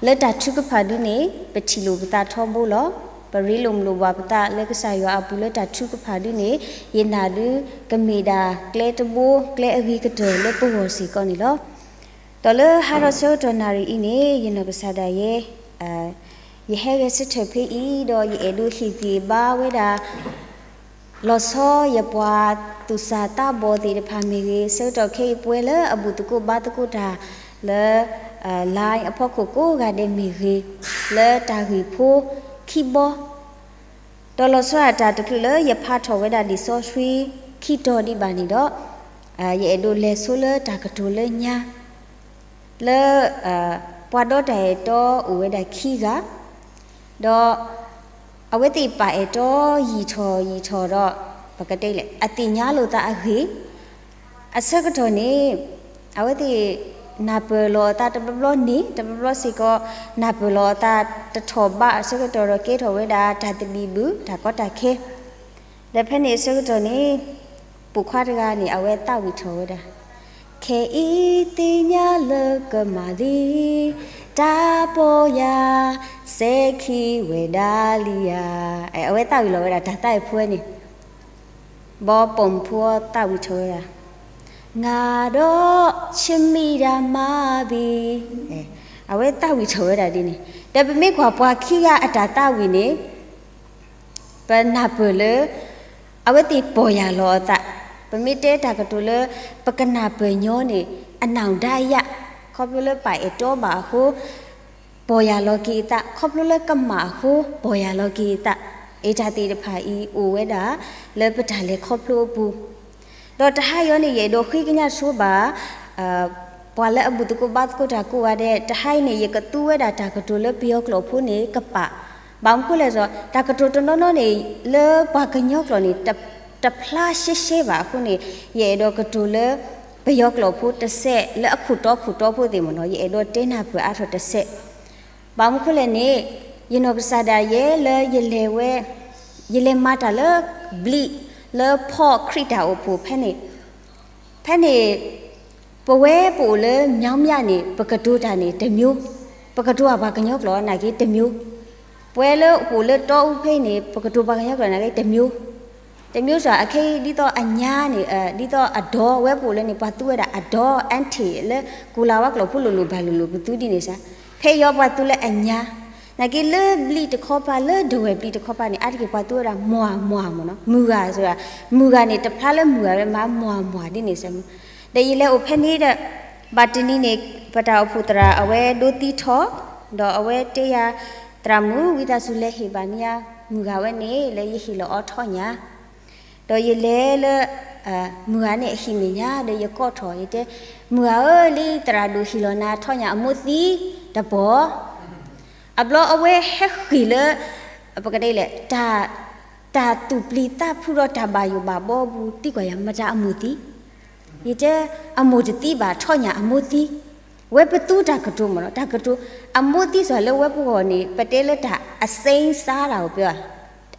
လၢတၢ်ထုကဖၣ်ဒုန့ၣ် ပထံၣ်လိာ်ပသးထီဘိလီၤ. ပရ့လိာ်မုာ်လိာ်ဘၣ်ပသးလၢကစၢ်ယွၤအပူၤလၢတၢ်ထုကဖၣ်ဒုန့ၣ် ယနာ်ဒု ကမ့ၢ်ဒၣ်ကျဲတဘိ ကျဲအဂ့ၤကတၢၢ်လၢပဂီၢ်စ့ၢ်ကီးန့ၣ်လီၤ. ဒီးလၢဟါထီၣ်ဆၢကတီၢ်နၣ်ရံၣ်အံၤန့ၣ် ယနီၢ်ကစၢ်ဒၣ်ယဲ ယဟဲဂဲၤဆၢထၢၣ်ဖဲအံၤ ဒီးယအဲၣ်ဒိးဟ့ၣ်ဂံၢ်ဘါဝဲဒၣ် လီၤဆီယပှၤသူၣ်စၢ်သးဘီၣ်သ့ၣ်တဖၣ်မ့ၢ်ဂ့ၤ, ဆၢကတီၢ်ခဲအံၤပဝဲလၢအဘူၣ်သကိးဘါသကိးတၢ်လၢ line အဖီခိၣ်ကိးဂၤဒဲးမ့ၢ်ဂ့ၤ, လၢတၢ်ဂ့ၢ်ဖိခံဘီ ဒီးလီၤဆီဒၣ်တၢ်တချုးလၢယဖးထီၣ်ဝဲဒၣ်လံာ်စီဆှံခံတီၤဒံးဘၣ်န့ၣ်ဒီး ယအဲၣ်ဒိးလဲၤဆိလၢတၢ်ကတိၤလၢညါ လၢ ပှၤဒီတၢ်အဲၣ်တီအိၣ်ဝဲဒၣ်ခံဂၤ, ဒီးအဝဲသ့ၣ်ပာ်အဲၣ်တီယံာ်ထီၣ်ယံာ်ထီၣ်ဒီး ပကတဲလဲၣ် အသ့ၣ်ညါလိာ်သးအဂ့ၢ် အဆၢကတီၢ်န့ၣ် အဝဲသ့ၣ် နၢ်ပၢၢ်လီၤအသးတဘျီဘျီန့ၣ် တဘျီဘျီစ့ၢ်ကီး နၢ်ပၢၢ်လီၤအသးတထီၣ်ဘးအဆၢကတီၢ်ဒီးကဲထီၣ်ဝဲဒၣ်တၢ်သဘံၣ်ဘုၣ် တၢ်ကီတၢ်ခဲ ဒီးဖဲန့ၣ်အဆၢကတီၢ်န့ၣ် ပိာ်ခွါတဂၤန့ၣ် အဝဲသးဝံၣ်ထီၣ်ဝဲဒၣ် ခဲအံၤသ့ၣ်ညါလၢကမၤလံ တၢ်ပီၢ်ယၤ စဲၤခံဝဲဒၣ်လံဧါ. အဝဲသးဝံၣ်လီၤဝဲဒၣ်တၢ်သးဝံၣ်ဖိန့ၣ် ဘီပိာ်မုၣ်ဖိသးဝံၣ်ထီၣ်ဝဲဒၣ် ငါတော့ချစ်မိတာမးဘီ အဲ အဝဲသးဝံၣ်ထီၣ်ဝဲဒၣ်ဒ်န့ၣ်, ဒီးပမ့ၢ်ကွၢ်ပှၤခံဂၤအတၢ်သးဝံၣ်န့ၣ် ပနၢ်ပၢၢ်လၢ အဝဲသ့ၣ်ပီၢ်ယၢ်လီၤအသး, ပမ့ၢ်တဲတၢ်ကတိၤလၢ ပကနၢ်ပၢၢ်ညီန့ၣ် အနၢ်ဒါယၣ်, ခီဖျိလၢပအဲၣ်တီဘၣ်အဃိ ပီၢ်ယၢ်လီၤက့ၤအသး, ခီဖျိလၢကမၣ်အဃိ ပီၢ်ယၢ်လီၤက့ၤအသး, အတၢ်သ့ၣ်တဖၣ်အံၤအိၣ်ဝဲဒၣ် လၢပတၢ်လဲၤခီဖျိအပူၤ ဒီးတဟါအံၤန့ၣ် ယအဲၣ်ဒိးဃ့ကညးဆိဘၣ် ပှၤလၢအဘူၣ်သကိးဘါသကိးတၢ်ကိးဂၤဒဲး, တဟါအံၤန့ၣ် ယကသူဝဲဒၣ်တၢ်ကတိၤလၢပယီၤကျိာ်ဖိန့ၣ် ကပာ်, ဘၣ်မနုၤဃိလဲၣ်, တၢ်ကတိၤတနီၤနီၤန့ၣ် လၢပှၤကညီကျိာ်န့ၣ် တဖျါရှဲရှဲဘၣ်အဃိန့ၣ် ယအဲၣ်ဒိးကတိၤလၢ ပယီၤကျိာ်ဖိတစဲး လၢအခိၣ်တီခိၣ်တီဖိသ့ၣ်မ့ၢ်နီၤ ယအဲၣ်ဒိးတဲနၢ်ပၢၢ်အါထီၣ်တစဲး, ဘၣ်မနုၤဃိလဲၣ်န့ၣ် ယနီၢ်ကစၢ်ဒၣ်ယဲလၢယလဲၤဝဲ ယလဲၤမၤတၢ်လၢ ဘျံး လၢဖီၣ်ခရံာ်တၢ်အိၣ်ဖှိၣ်ဖဲန့ၣ်, ဖဲန့ၣ် ပဝဲပအိၣ်လၢ မြောင်းမြ န့ၣ် ပကတိၤတၢ်န့ၣ်တမျိုး, ပကတိၤအပှၤကညီကျိာ်နာ်က့တမျိုး, ပဝဲလၢပအိၣ်လၢတီအူဖဲန့ၣ် ပကတိၤပှၤကညီကျိာ်နာ်က့တမျိုး, တမျိုးစ့ၢ် အခဲအံၤ ဒ်သိးအညါန့ၣ် ဒ်သိးအဒီ ဝဲပအိၣ်လၢန့ၣ် ပှၤသူဝဲဒၣ်အဒီ aunty လၢ ကူလၤဝါကျိာ်ဖိလိၤလိၤဘၣ်လိၤလိၤ ပသူဒ်န့ၣ်စ့ၢ်, ဖဲအံၤပှၤသူလၢအညါ, နာ်က့လၢဘျံးတခီပၤ လၢဒဝဲၢ်ဘျံးတခီပၤန့ၣ် အါတက့ၢ်ပှၤသူဝဲဒၣ် မွၤမွၤမ့ၢ်နီၤ မုၢ်ဂၤစ့ၢ်, မုၢ်ဂၤန့ၣ် တဖျါလၢမုၢ်ဂၤဝဲမး မွၤမွၤဒ်န့ၣ်စ့ၢ်မ့ၢ်, ဒီးယလဲၤအိၣ်ဖဲန့ၣ်ဒီး ဘၣ်တနံၤန့ၣ် ပတၢ်အိၣ်ဖှိၣ်သရၣ်အဝဲဒိသံထီၣ်, ဒီးအဝဲတဲယၤ သရၣ်မုၣ် ဝံသးစူၤလဲၤဟ့ၣ်ဘၣ်န့ၢ်ယၤ မုၢ်ဂၤဝဲန့ၣ် လၢယဟ့ၣ်လီၤအီၤထီၣ်ညၣ်, ဒီးယလဲၤလၢ မုၢ်ဂၤန့ၣ်အဟံၣ်မဲာ်ညါ ဒီးယကိးထီၣ် ယတဲ မုၢ်ဂၤဧၢ လံသရၣ်ဒိၣ်ဟ့ၣ်လီၤနၤထီၣ်ညၣ်အမိၢ်သံတပီၢ်, အဘျီအဝဲဟဲဃ့ၢ်လၢ ပကတဲလဲၣ် တၢ်သူၣ်ပျံၤသးဖုးဒီးတၢ်ဘၣ်ယိၣ်ဘၣ်ဘီအပူၤ သံကွၢ်ယၤ မတၤအမိၢ်သံ, ယတဲ အမိၢ်တသံဘၣ် ထီၣ်ညၣ်အမိၢ်သံ, ဝဲပသူတၢ်ကတိၤမ့ၢ်နီၤ တၢ်ကတိၤ အမိၢ်သံစ့ၢ်လၢဝဲပဂီၢ်န့ၣ် ပတဲလၢတၢ်အစိမ်းစားတၢ်အိၣ်ပှၤ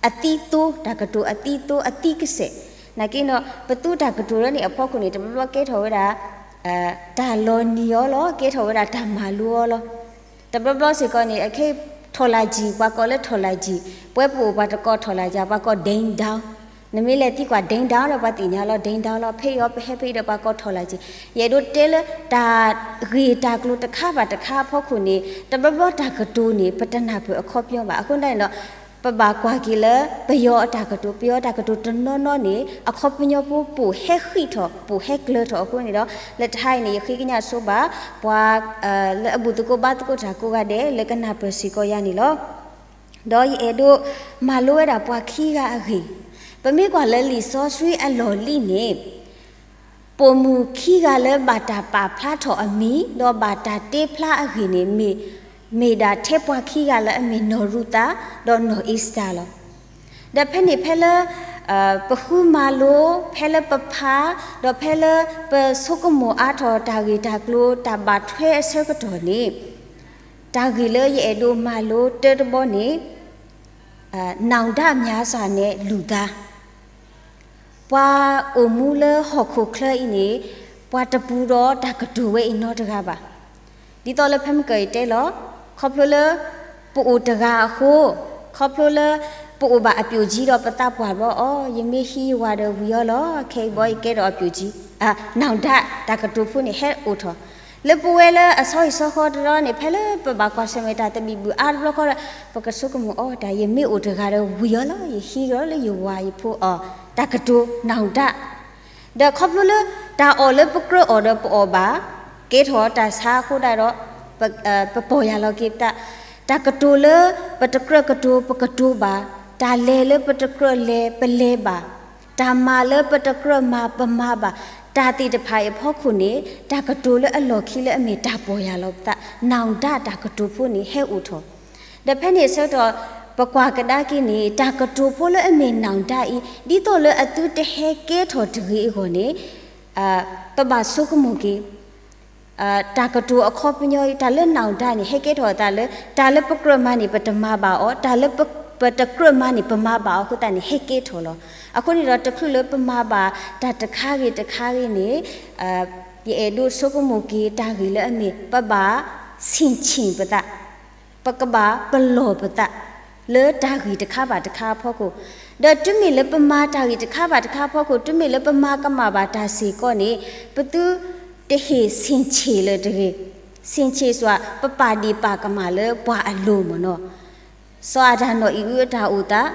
အသံသိ တၢ်ကတိၤအသံသိ အသံကစဲး, နာ်က့နီၤ ပသူတၢ်ကတိၤလၢန့ၣ်အဖီခိၣ်န့ၣ် တဘျီဘျီကဲထီၣ်ဝဲဒၣ် တၢ်လီၤနံၤအီၤလီၤ ကဲထီၣ်ဝဲဒၣ်တၢ်မၤလိအီၤလီၤ. တဘျီဘျီစ့ၢ်ကီးန့ၣ် အခဲ ထော်လာဂျီ ပှၤကိးလၢ ထော်လာဂျီ, ပဝဲပအိၣ်ပှၤတကိး ထော်လာဂျီ ပှၤကိး ding dong, နမ့ၢ်လဲၤသံကွၢ် ding dong ဒီးပှၤသ့ၣ်ညါလီၤ ding dong လီၤ ဖဲအံၤပဟဲဖဲအံၤဒီးပှၤကိး ထော်လာဂျီ, ယအဲၣ်ဒိးတဲလၢ တၢ်ဂ့ၢ်တၢ်ကျိၤတခါဘၣ်တခါအဖီခိၣ်န့ၣ် တဘျီဘျီတၢ်ကတိၤန့ၣ် ပတနၢ်ပၢၢ်အခီပညီဘၣ်. အဃိန့ၣ်ဒီး ပဘၣ်ကွၢ်က့ၤလၢ ပယီၤအတၢ်ကတိၤ ပယီၤတၢ်ကတိၤတနီၤနီၤန့ၣ် အခီပညီဖိပိာ်ဟဲဃံးထီၣ် ပိာ်ဟဲကျၢၤထီၣ်အဃိန့ၣ်ဒီး လၢတဟါအံၤန့ၣ် ယဃ့ကညးဆိဘၣ် ပှၤ လၢအဘူၣ်သကိးဘါသကိးတၢ်ကိးဂၤဒဲး လၢကနၢ်ပၢၢ်စ့ၢ်ကီးယၤန့ၣ်လီၤ. ဒီးယအဲၣ်ဒိးမၤလိဝဲဒၣ်ပှၤခံဂၤအဂ့ၢ်, ပမ့ၢ်ကွၢ်လၢလံာ်စီဆှံအလီၢ်လံၤန့ၣ် ပိာ်မုၣ်ခံဂၤလၢဘၣ်တၢ်ပာ်ဖျါထီၣ်အမံၤ ဒီးဘၣ်တၢ်တ့ဖျါအဂ့ၢ်န့ၣ် မ့ၢ် မ့ၢ်ဒၣ်ထဲပှၤခံဂၤလၢအမ့ၢ်နီၢ်ရူၤသး ဒီးနီၢ်အ့ၤစတၢ်လီၤ. ဒီးဖဲန့ၣ်ဖဲလၢ ပဃုမၤလိ ဖဲလၢပဖး ဒီးဖဲလၢပဆိကမိၣ်အါထီၣ်တၢ်ဂ့ၢ်တၢ်ကျိၤ တၢ်ဘၣ်ထွဲအဆၢကတီၢ်န့ၣ် တၢ်ဂ့ၢ်လၢယအဲၣ်ဒိးမၤလိတၢတဘီန့ၣ် နောင်တများစွာနဲ့ လူသား ပှၤအိၣ်မူလၢဟီၣ်ခိၣ်ချၢအံၤန့ၣ် ပှၤတပူၤဒီးတၢ်ကတိၤဝဲအံၤနီတဂၤဘၣ်. ဒ်သိးလၢဖဲမုၢ်ကၢၢ်အံၤတဲလီၤ, ခီဖျိလၢ ပအိၣ်တဂၤအဃိ, ခီဖျိလၢ ပအိၣ်ဘၣ်အပျိၣ်ကၠံဒီးပသးပှၢ်ဘျီအီၤ, ယမ့ၢ်ဟံးယဝၤဒီးဝံၤအီၤလီၤ, ခဲအံၤဘီယကဲဒီးအပျိၣ်ကၠံ, နောင်တ တၢ်ကတိၤဖိန့ၣ် ဟဲအိၣ်ထီၣ် လၢပဝဲလၢအဆီဟံၣ်ဆီဃီတရီန့ၣ် ဖဲလၢပဘၣ်ကွၢ်ဆၢၣ်မဲာ်တၢ်သဘံၣ်ဘုၣ်အါတဘျီဃီဒီး ပကဆိကမိၣ်အီၤ တၢ်ယမ့ၢ်အိၣ်တဂၤဒီးဝံၤအီၤလီၤ, ယဟံးကဒီးလၢယဝၤယဖိအီၤ, တၢ်ကတိၤ နောင်တ ဒီးခီဖျိလၢ တၢ်အီၣ်လၢပကြၢးအီၣ်ဒီးပအီၣ်ဘၣ်, ကဲထီၣ်တၢ်ဆါအဃိဒၣ်ဒီး ပပီၢ်ယၢ်လီၤက့ၤပသး, တၢ်ကတိၤလၢပတကြၢးကတိၤပကတိၤဘၣ်, တၢ်လဲၤလၢပတကြၢးလဲၤပလဲၤဘၣ်, တၢ်မၤလၢပတကြၢးမၤပမၤဘၣ်, တၢ်သ့ၣ်တဖၣ်အံၤအဖီခိၣ်န့ၣ် တၢ်ကတိၤလၢအလီၢ်ခံလၢအမ့ၢ်တၢ်ပီၢ်ယၢ်လီၤပသး, နောင်တ တၢ်ကတိၤဖိန့ၣ်ဟဲအိၣ်ထီၣ် ဒီးဖဲန့ၣ်အဆၢကတီၢ် ပကွၢ်ကဒါက့ၤန့ၣ် တၢ်ကတိၤဖိလၢအမ့ၢ် နောင်တ အံၤ ဒ်သိးလၢအသုတဟဲကဲထီၣ်တဂ့ၤအဂီၢ်န့ၣ် ပဘၣ်ဆိကမိၣ်က့ၤ တၢ်ကတိၤအခီပညီအံၤ တၢ်လၢ နောင်တ န့ၣ် ဟဲကဲထီၣ်အသးလၢ တၢ်လၢပကြၢးမၤန့ၣ် ပတမၤဘၣ်အီၤ, တၢ်လၢပတကြၢးမၤန့ၣ် ပမၤဘၣ်အီၤအဃိသတးန့ၣ် ဟဲကဲထီၣ်လီၤ. အဃိန့ၣ်ဒီး တချုးလၢပမၤဘၣ်တၢ်တခါဂ့ၤတခါဂ့ၤန့ၣ် ယအဲၣ်ဒိးဆိကမိၣ်က့ၤတၢ်ဂ့ၢ်လၢအမ့ၢ် ပဘၣ်ဆ့ၣ်ဆ့ၣ်ပသး, ပကဘၣ်ပလီၢ်ပသး လၢတၢ်ဂ့ၢ်တခါဘၣ်တခါအဖီခိၣ်, ဒီးတုၤမ့ၢ်လၢပမၤတၢ်ဂ့ၢ်တခါဘၣ်တခါအဖီခိၣ် တုၤမ့ၢ်လၢပမၤကမၣ်ဘၣ်တၢ်စ့ၢ်ကီးန့ၣ် ပသုတဟ့ၣ်ဆ့ၣ်ဆ့ၣ်လၢၤတဂ့ၤ. ဆင်ခြင်စွာ ပပာ်ဒ့ၣ်ပာ်ကမၣ်လၢပှၤအလိၤမ့ၢ်နီၤ. စီၤအၤဒၣ်နီၢ်အံၣ်အုအတၢ်အိၣ်သး,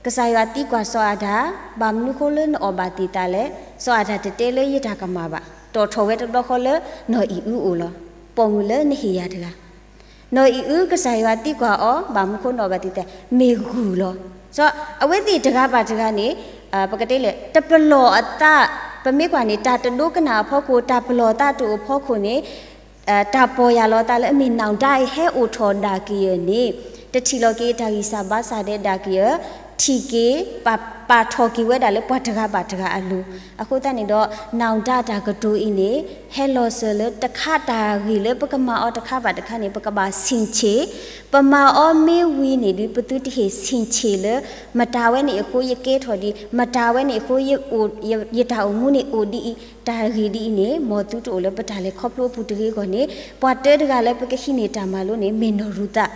ကစၢ်ယွၤသံကွၢ်စီၤအၤဒၣ်, ဘၣ်မနုၤဃိလၢနအီၣ်ဘၣ်သ့ၣ်သးလဲၣ်. စီၤအၤဒၣ်တတဲလၢယတၢ်ကမၣ်ဘၣ်, တီၣ်ထီၣ်ဝဲတဘျီဃီလၢနီၢ်အံၣ်အုအအိၣ်လီၤ. ပိာ်မုၣ်လၢနဟ့ၣ်ယၤတဂၤ နီၢ်အံၣ်အု ကစၢ်ယွၤသံကွၢ်အီၤ, ဘၣ်မနုၤဃိနအီၣ်ဘၣ်သ့ၣ်သး, မ့ၢ်ဂုၢ်လီၤ. စီၤအဝဲသ့ၣ်တဂၤဘၣ်တဂၤန့ၣ်, ပကတဲလဲၣ် တပလီၢ်အသး, ပမ့ၢ်ကွၢ်န့ၣ် တၢ်တဒိကနၣ်အဖီခိၣ် တၢ်ပလီၢ်အသးတအိၣ်ဖီခိၣ်န့ၣ်, တၢ်ပီၢ်ယၢ်လီၤသးလၢအမ့ၢ် နောင်တ အံၤ ဟဲအိၣ်ထီၣ်ဒၣ်ကယၢၢ်န့ၣ်, တထံၣ်လီၤက့ၤတၢ်ဂံၢ်စၢ်ဘါစၢ်ဒဲးဒၣ်ကယၢၢ်, ထံၣ်က့ၤ, ပာ်ထီၣ်က့ၤဝဲဒၣ်လၢပှၤတဂၤဘၣ်တဂၤအလိၤ. အဃိသတးန့ၣ်ဒီး နောင်တ တၢ်ကတိၤအံၤန့ၣ်, ဟဲလီၤစၢၤလၢတခါတၢ်ဂ့ၢ်လၢပကမၤအီၤတခါဘၣ်တခါန့ၣ် ပကဘၣ်ဆင်ခြင်, ပမၤအီၤမ့ၢ်ဝံၤန့ၣ်ဒီး ပသုတဟ့ၣ်ဆင်ခြင်လၢ မတၤဝဲန့ၣ်အဃိယကဲထီၣ်ဒ်အံၤ, မတၤဝဲန့ၣ်အဃိ ယတၢ်အိၣ်မူန့ၣ်အိၣ်ဒ်အံၤ, တၢ်ဂ့ၢ်ဒ်အံၤန့ၣ် မ်သုတအိၣ်လၢပတၢ်လဲၤခီဖျိအပူၤတဂ့ၤအဂီၢ်န့ၣ်, ပှၤတၢတဂၤလၢပကဟံးန့ၢ်တၢ်မၤလိန့ၣ် မ့ၢ်နီၢ်ရူၤသး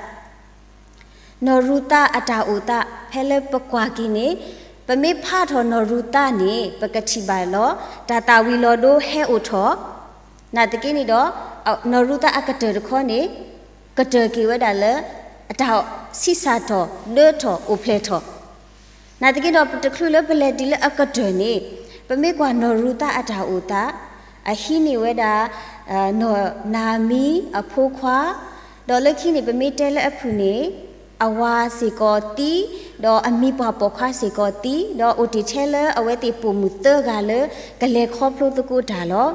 နီၢ်ရူၤသးအတၢ်အိၣ်သး ဖဲလၢပကွၢ်က့ၤန့ၣ်, ပမ့ၢ်ဖးထီၣ်နီၢ်ရူၤသးန့ၣ် ပကထံၣ်ဘၣ်လီၤ, တၢ်သၣ်ဝံၤလီၤဒိဟဲအိၣ်ထီၣ်, နာ်သက့န့ၣ်ဒီး, နီၢ်ရူၤသးအကတၢၢ်တခီန့ၣ်, ကတၢၢ်က့ၤဝဲဒၣ်လၢ, အတၢ်ဆံးစၢ်ထီၣ်, ဒၢထီၣ်, အိၣ်ဖျဲၣ်ထီၣ် နာ်သက့ဒီး ပတချုးလၢပလဲၤတုၤလၢအကတၢၢ်န့ၣ်, ပမ့ၢ်ကွၢ်နီၢ်ရူၤသးအတၢ်အိၣ်သး, အဟံးန့ၢ်ဝဲဒၣ်, နီၢ်နၤအမံအဖိခွါ, ဒီးလၢခံန့ၣ် ပမ့ၢ်တဲလၢအဖုၣ်န့ၣ်, အဝၤစ့ၢ်ကီးသံ, ဒီးအမံၤပှၢ်ပိာ်ခွါစ့ၢ်ကီးသံ, ဒီးအိၣ်တ့ၢ်ထဲလၢအဝဲသ့ၣ်ပိာ်မုၣ်သၢဂၤလၢ ကလဲၤခီဖျိသကိးတၢ်လီၤ.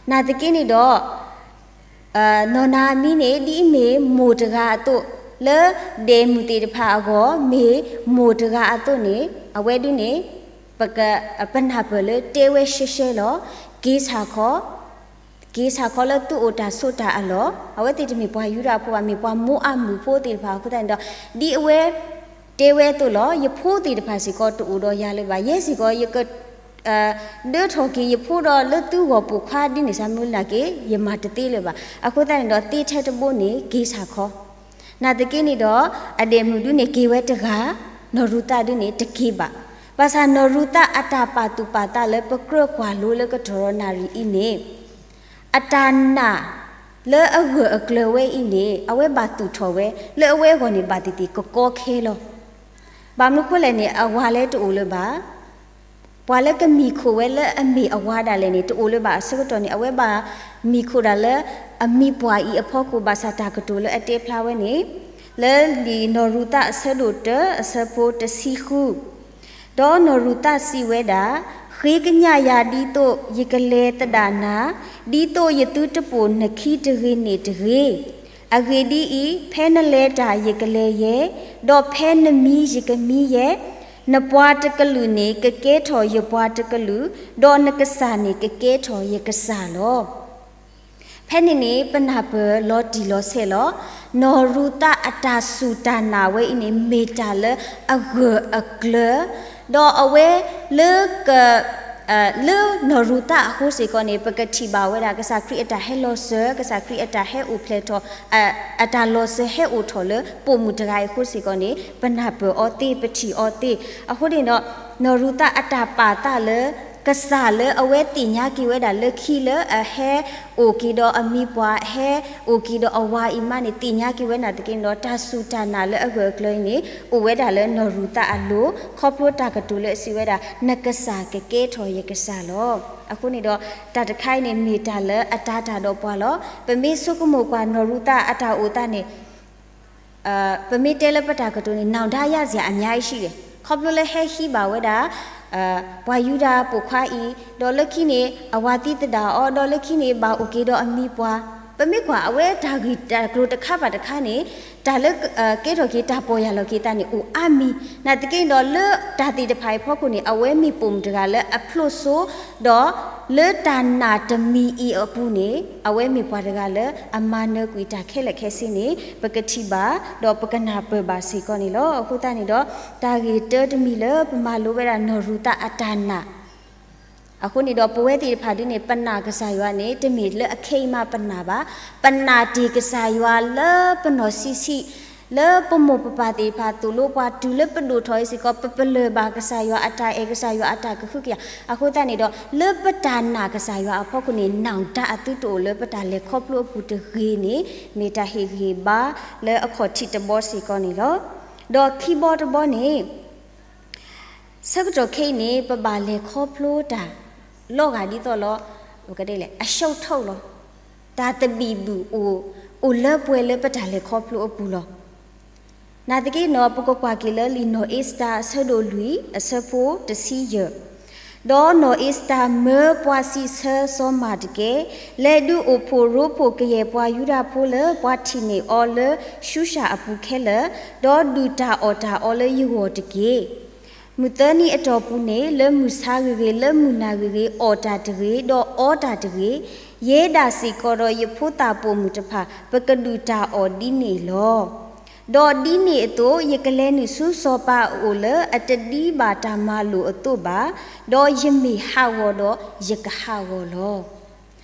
နာ်သက့န့ၣ်ဒီး နီၢ်နၤအမံန့ၣ် ဒ်အမ့ၢ်မိၢ်တဂၤအသိး, လၢဒဲးမုၢ်သ့ၣ်တဖၣ်အဂီၢ် မ့ၢ်မိၢ်တဂၤအသိးန့ၣ်, အဝဲဒၣ်န့ၣ်, ပနၢ်ပၢၢ်လၢတဲဝဲရှဲရှဲလီၤ. က့ၤဆၣ်ခီ, က့ၤဆၣ်ခီလၢသုအိၣ်တၢ်ဆိးတၢ်အလီၢ်, အဝဲသ့ၣ်တမ့ၢ်ပှၤယူဒၤဖိဘၣ်, မ့ၢ်ပှၤမိအၤမုၣ်ဖိသ့ၣ်တဖၣ်အဃိသတးန့ၣ်ဒီး, ဒ်အဝဲတဲဝဲအသိးလီၤ, ယဖိသ့ၣ်တဖၣ်စ့ၢ်ကီးတအိၣ်ဒီးယၤလၢၤဘၣ်, ယဲစ့ၢ်ကီးယက ဒၢထီၣ်က့ၤယဖိဒီးလၢသုဂီၢ်ပိာ်ခွါဒ်န့ၣ် ဆၢမုၢ်လၢ်က့ၤ ယမၤတသ့လၢၤဘၣ်. အဃိသတးန့ၣ်ဒီး သ့ထဲတဘိန့ၣ် က့ၤဆၣ်ခီ, နာ်သက့န့ၣ်ဒီး အဒဲးမုၢ်ဒုန့ၣ်က့ၤဝဲတဂၤ, နီၢ်ရူၤသးဒုန့ၣ်တက့ၤဘၣ်. ဘၣ်ဆၣ်နီၢ်ရူၤသးအတၢ်ပာ်သူၣ်ပာ်သးလၢပကြၢးကွၢ်လိလၢကတီၢ်ဒီးနၣ်ရံၣ်အံၤန့ၣ်, အတၢ်နာ်လၢအဂၢၢ်အကျၢၤဝဲအံၤန့ၣ် အဝဲဘၣ်သူၣ်ထီၣ်ဝဲ, လၢအဝဲအဂီၢ်န့ၣ် ဘၣ်သ့ၣ်သ့ၣ်ကကီခဲလီၤ. ဘၣ်မနုၤဃိလဲၣ်န့ၣ် အဝၤလဲၤတအိၣ်လၢၤဘၣ်, ပှၤလၢကမံၤခိၣ်ဝဲလၢအမ့ၢ်အဝၤဒၣ်လဲာ်န့ၣ် တအိၣ်လၢၤဘၣ်အဆၢကတီၢ်န့ၣ် အဝဲဘၣ်မံၤခိၣ်ဒၣ်လၢအမံၤပှၢ်အံၤအဖီခိၣ် ဘၣ်ဆၣ်တၢ်ကတိၤလၢအတဲဖျါဝဲန့ၣ်, လၢလံာ်နီၢ်ရူၤသးအဆၢဒိၣ်တၢ အဆၢဖိတဆံဃု ဒီးနီၢ်ရူၤသးစံးဝဲဒၣ်, ဃ့ကညးယၤဒ်သိးယကလဲၤသဒၣ်နၤ, ဒ်သိးယသုတပိာ်နခံတဂ့ၤန့ၣ်တဂ့ၤ. အဂ့ၢ်ဒ်အံၤ, ဖဲနလဲၤတၢ်ယကလဲၤယဲ, ဒီးဖဲနမံယကမံယဲ, နပှၤတကလုာ်န့ၣ်ကကဲထီၣ်ယပှၤတကလုာ်, ဒီးနကစၢ်န့ၣ်ကကဲထီၣ်ယကစၢ်လီၤ. ဖဲန့ၣ်န့ၣ် ပနၢ်ပၢၢ်လီၤတံၢ်လီၤဆဲးလီၤ. နီၢ်ရူၤသးအတၢ်စူၢ်တၢ်နာ်ဝဲအံၤန့ၣ် မ့ၢ်တၢ်လၢအဂၢၢ်အကျၢၤ, ဒီးအဝဲလၢက လၢနီၢ်ရူၤသးအဃိစ့ၢ်ကီးန့ၣ် ပကထံၣ်ဘၣ်ဝဲဒၣ် ကစၢ်ခရံာ်အတၢ်ဟဲလီၤစၢၤ, ကစၢ်ခရံာ်အတၢ်ဟဲအိၣ်ဖျဲၣ်ထီၣ်, အတၢ်လီၤစၢၤဟဲအိၣ်ထီၣ်လၢပိာ်မုၣ်တဂၤအံၤအဃိစ့ၢ်ကီးန့ၣ် ပနၢ်ပၢၢ်အီၤသ့ ပထံၣ်အီၤသ့. အဃိန့ၣ်ဒီး နီၢ်ရူၤသးအတၢ်ပာ်သးလၢ ကစၢ်လၢအဝဲသ့ၣ်ညါက့ၤဝဲဒၣ်လၢခံလၢအဟဲအိၣ်က့ၤဒီးအမံၤပှၢ် ဟဲအိၣ်က့ၤဒီးအဝၤအံၤမးန့ၣ် သ့ၣ်ညါက့ၤဝဲနာ်သက့န့ၣ်ဒီး တၢ်စူၢ်တၢ်နာ်လၢအဂၢၢ်အကျၢၤအံၤန့ၣ် အိၣ်ဝဲဒၣ်လၢနီၢ်ရူၤသးအလိၤ ခီဖျိတၢ်ကတိၤလၢအစံးဝဲဒၣ် နကစၢ်ကကဲထီၣ်ယကစၢ်လီၤ. အဃိန့ၣ်ဒီး တၢ်တခါအံၤန့ၣ် မ့ၢ်တၢ်လၢအတၤတၢ်ဒီးပှၤလီၤ. ပမ့ၢ်ဆိကမိၣ်ကွၢ်နီၢ်ရူၤသးအတၢ်အိၣ်သးန့ၣ် ပမ့ၢ်တဲလၢပတၢ်ကတိၤန့ၣ် နောင်တရစရာအများကြီးရှိတယ်. ခီဖျိလၢဟဲဟံးဘၣ်ဝဲဒၣ် ပှၤယူဒၤပိာ်ခွါအံၤ, ဒီးလၢခံန့ၣ် အဝၤသံသဒၣ်အီၤ, ဒီးလၢခံန့ၣ် ဘၣ်အိၣ်က့ၤဒီးအမံၤပှၢ်. ပမ့ၢ်ကွၢ်အဝဲတၢ်ဂ့ၢ်တၢ်ကျိၤတခါဘၣ်တခါန့ၣ် တၢ်လၢ ကဲထီၣ်က့ၤတၢ်ပီၢ်ယၢ်လီၤက့ၤသးန့ၣ် အိၣ်အါမံၤ. နာ်သက့ဒီး လၢတၢ်သ့ၣ်တဖၣ်အံၤအဖီခိၣ်န့ၣ် အဝဲမ့ၢ်ပိာ်မုၣ်တဂၤလၢအဖျိးစိ ဒီးလၢတၢ်နာ်တမံၤအံၤအပူၤန့ၣ် အဝဲမ့ၢ်ပှၤတဂၤလၢအမၤနၢၤကွံာ်တၢ်ခဲလၢာ်ခဲဆ့န့ၣ် ပကထံၣ်ဘၣ် ဒီးပကနၢ်ပၢၢ်ဘၣ်စ့ၢ်ကီးန့ၣ်လီၤ. အဃိသတးန့ၣ်ဒီး တၢ်ဂ့ၢ်တၢတမံၤလၢပမၤလိဝဲဒၣ်နီၢ်ရူၤသးအတၢ်နာ် အဃိန့ၣ်ဒီး ပဝဲသ့ၣ်တဖၣ်ဒ်န့ၣ် ပနာ်ကစၢ်ယွၤန့ၣ် တမ့ၢ်လၢအခဲအံၤမးပနာ်ဘၣ်. ပနာ်တ့ၢ်ကစၢ်ယွၤလၢပနီၢ်ဆံးဆံး လၢပမိၢ်ပပၢ်သ့ၣ်တဖၣ်သိၣ်လိပှၤတုၤလၢပဒိၣ်ထီၣ်အံၤစ့ၢ်ကီး ပပလၢၢ်ဘၣ်ကစၢ်ယွၤအတၢ်အဲၣ် ကစၢ်ယွၤအတၢ်ကဟုကယာ်အဃိသတးန့ၣ်ဒီး လၢပတၢ်နာ်ကစၢ်ယွၤအဖီခိၣ်န့ၣ် နၢ်တၢ်အသုတအိၣ်လၢပတၢ်လဲၤခီဖျိအပူၤတဂ့ၤန့ၣ် မ့ၢ်တၢ်ဟ့ၣ်ဂံၢ်ဘါလၢအခီၣ်ထံးတဘီစ့ၢ်ကီးန့ၣ်လီၤ. ဒီးခံဘီတဘီန့ၣ် ဆၢကတီၢ်ခဲအံၤန့ၣ် ပဘၣ်လဲၤခီဖျိတၢ် လီၤဂာ်ဒ်သိးလီၤ အရှုံးထုတ် လီၤ. တၢ်သဘံၣ်ဘုၣ်အိၣ် အိၣ်လၢပှဲၤလၢပတၢ်လဲၤခီဖျိအပူၤလီၤ. နာ်သက့နီၤ ပကကွၢ်က့ၤလၢလံာ်နီၢ်အ့စတၢၤအဆၢဒိၣ်လွံၢ် အဆၢဖိတဆံယဲၢ်, ဒီးနီၢ်အ့စတၢၤမၢပှၤစံးဆၢစီၤမၢ်တက့ၢ်, လဲၤဒုးအိၣ်ဖှိၣ်ရိဖှိၣ်ကယဲၢ်ပှၤယူဒၤဖိလၢပှၤထံၣ်န့ၢ်အီၤလၢၡူၡၣ်အပူၤခဲလၢာ်, ဒီးဒုၣ်တၢ်အီၣ်တၢ်အီလၢယဂီၢ်တက့ၢ်. မုၢ်သၢနံၤအတီၢ်ပူၤန့ၣ် လၢမုၢ်ဆါဂ့ၤဂ့ၤ လၢမုၢ်နၤဂ့ၤဂ့ၤ အီၣ်တၢ်တဂ့ၤ ဒီးအီတၢ်တဂ့ၤ, ယဲဒၣ်စ့ၢ်ကီးဒီးယဖိသၣ်ပိာ်မုၣ်တဖၣ် ပကဒုၣ်တၢ်အီၣ်ဒ်န့ၣ်လီၤ. ဒီးဒ်န့ၣ်အသိး ယကလဲၤနုာ်ဆူစီၤပၤအအိၣ်လၢအတဒံးဘၣ်တၢ်မၤလိာ်အသိးဘၣ်, ဒီးယမ့ၢ်ဟးဂီၤဒီးယကဟးဂီၤလီၤ.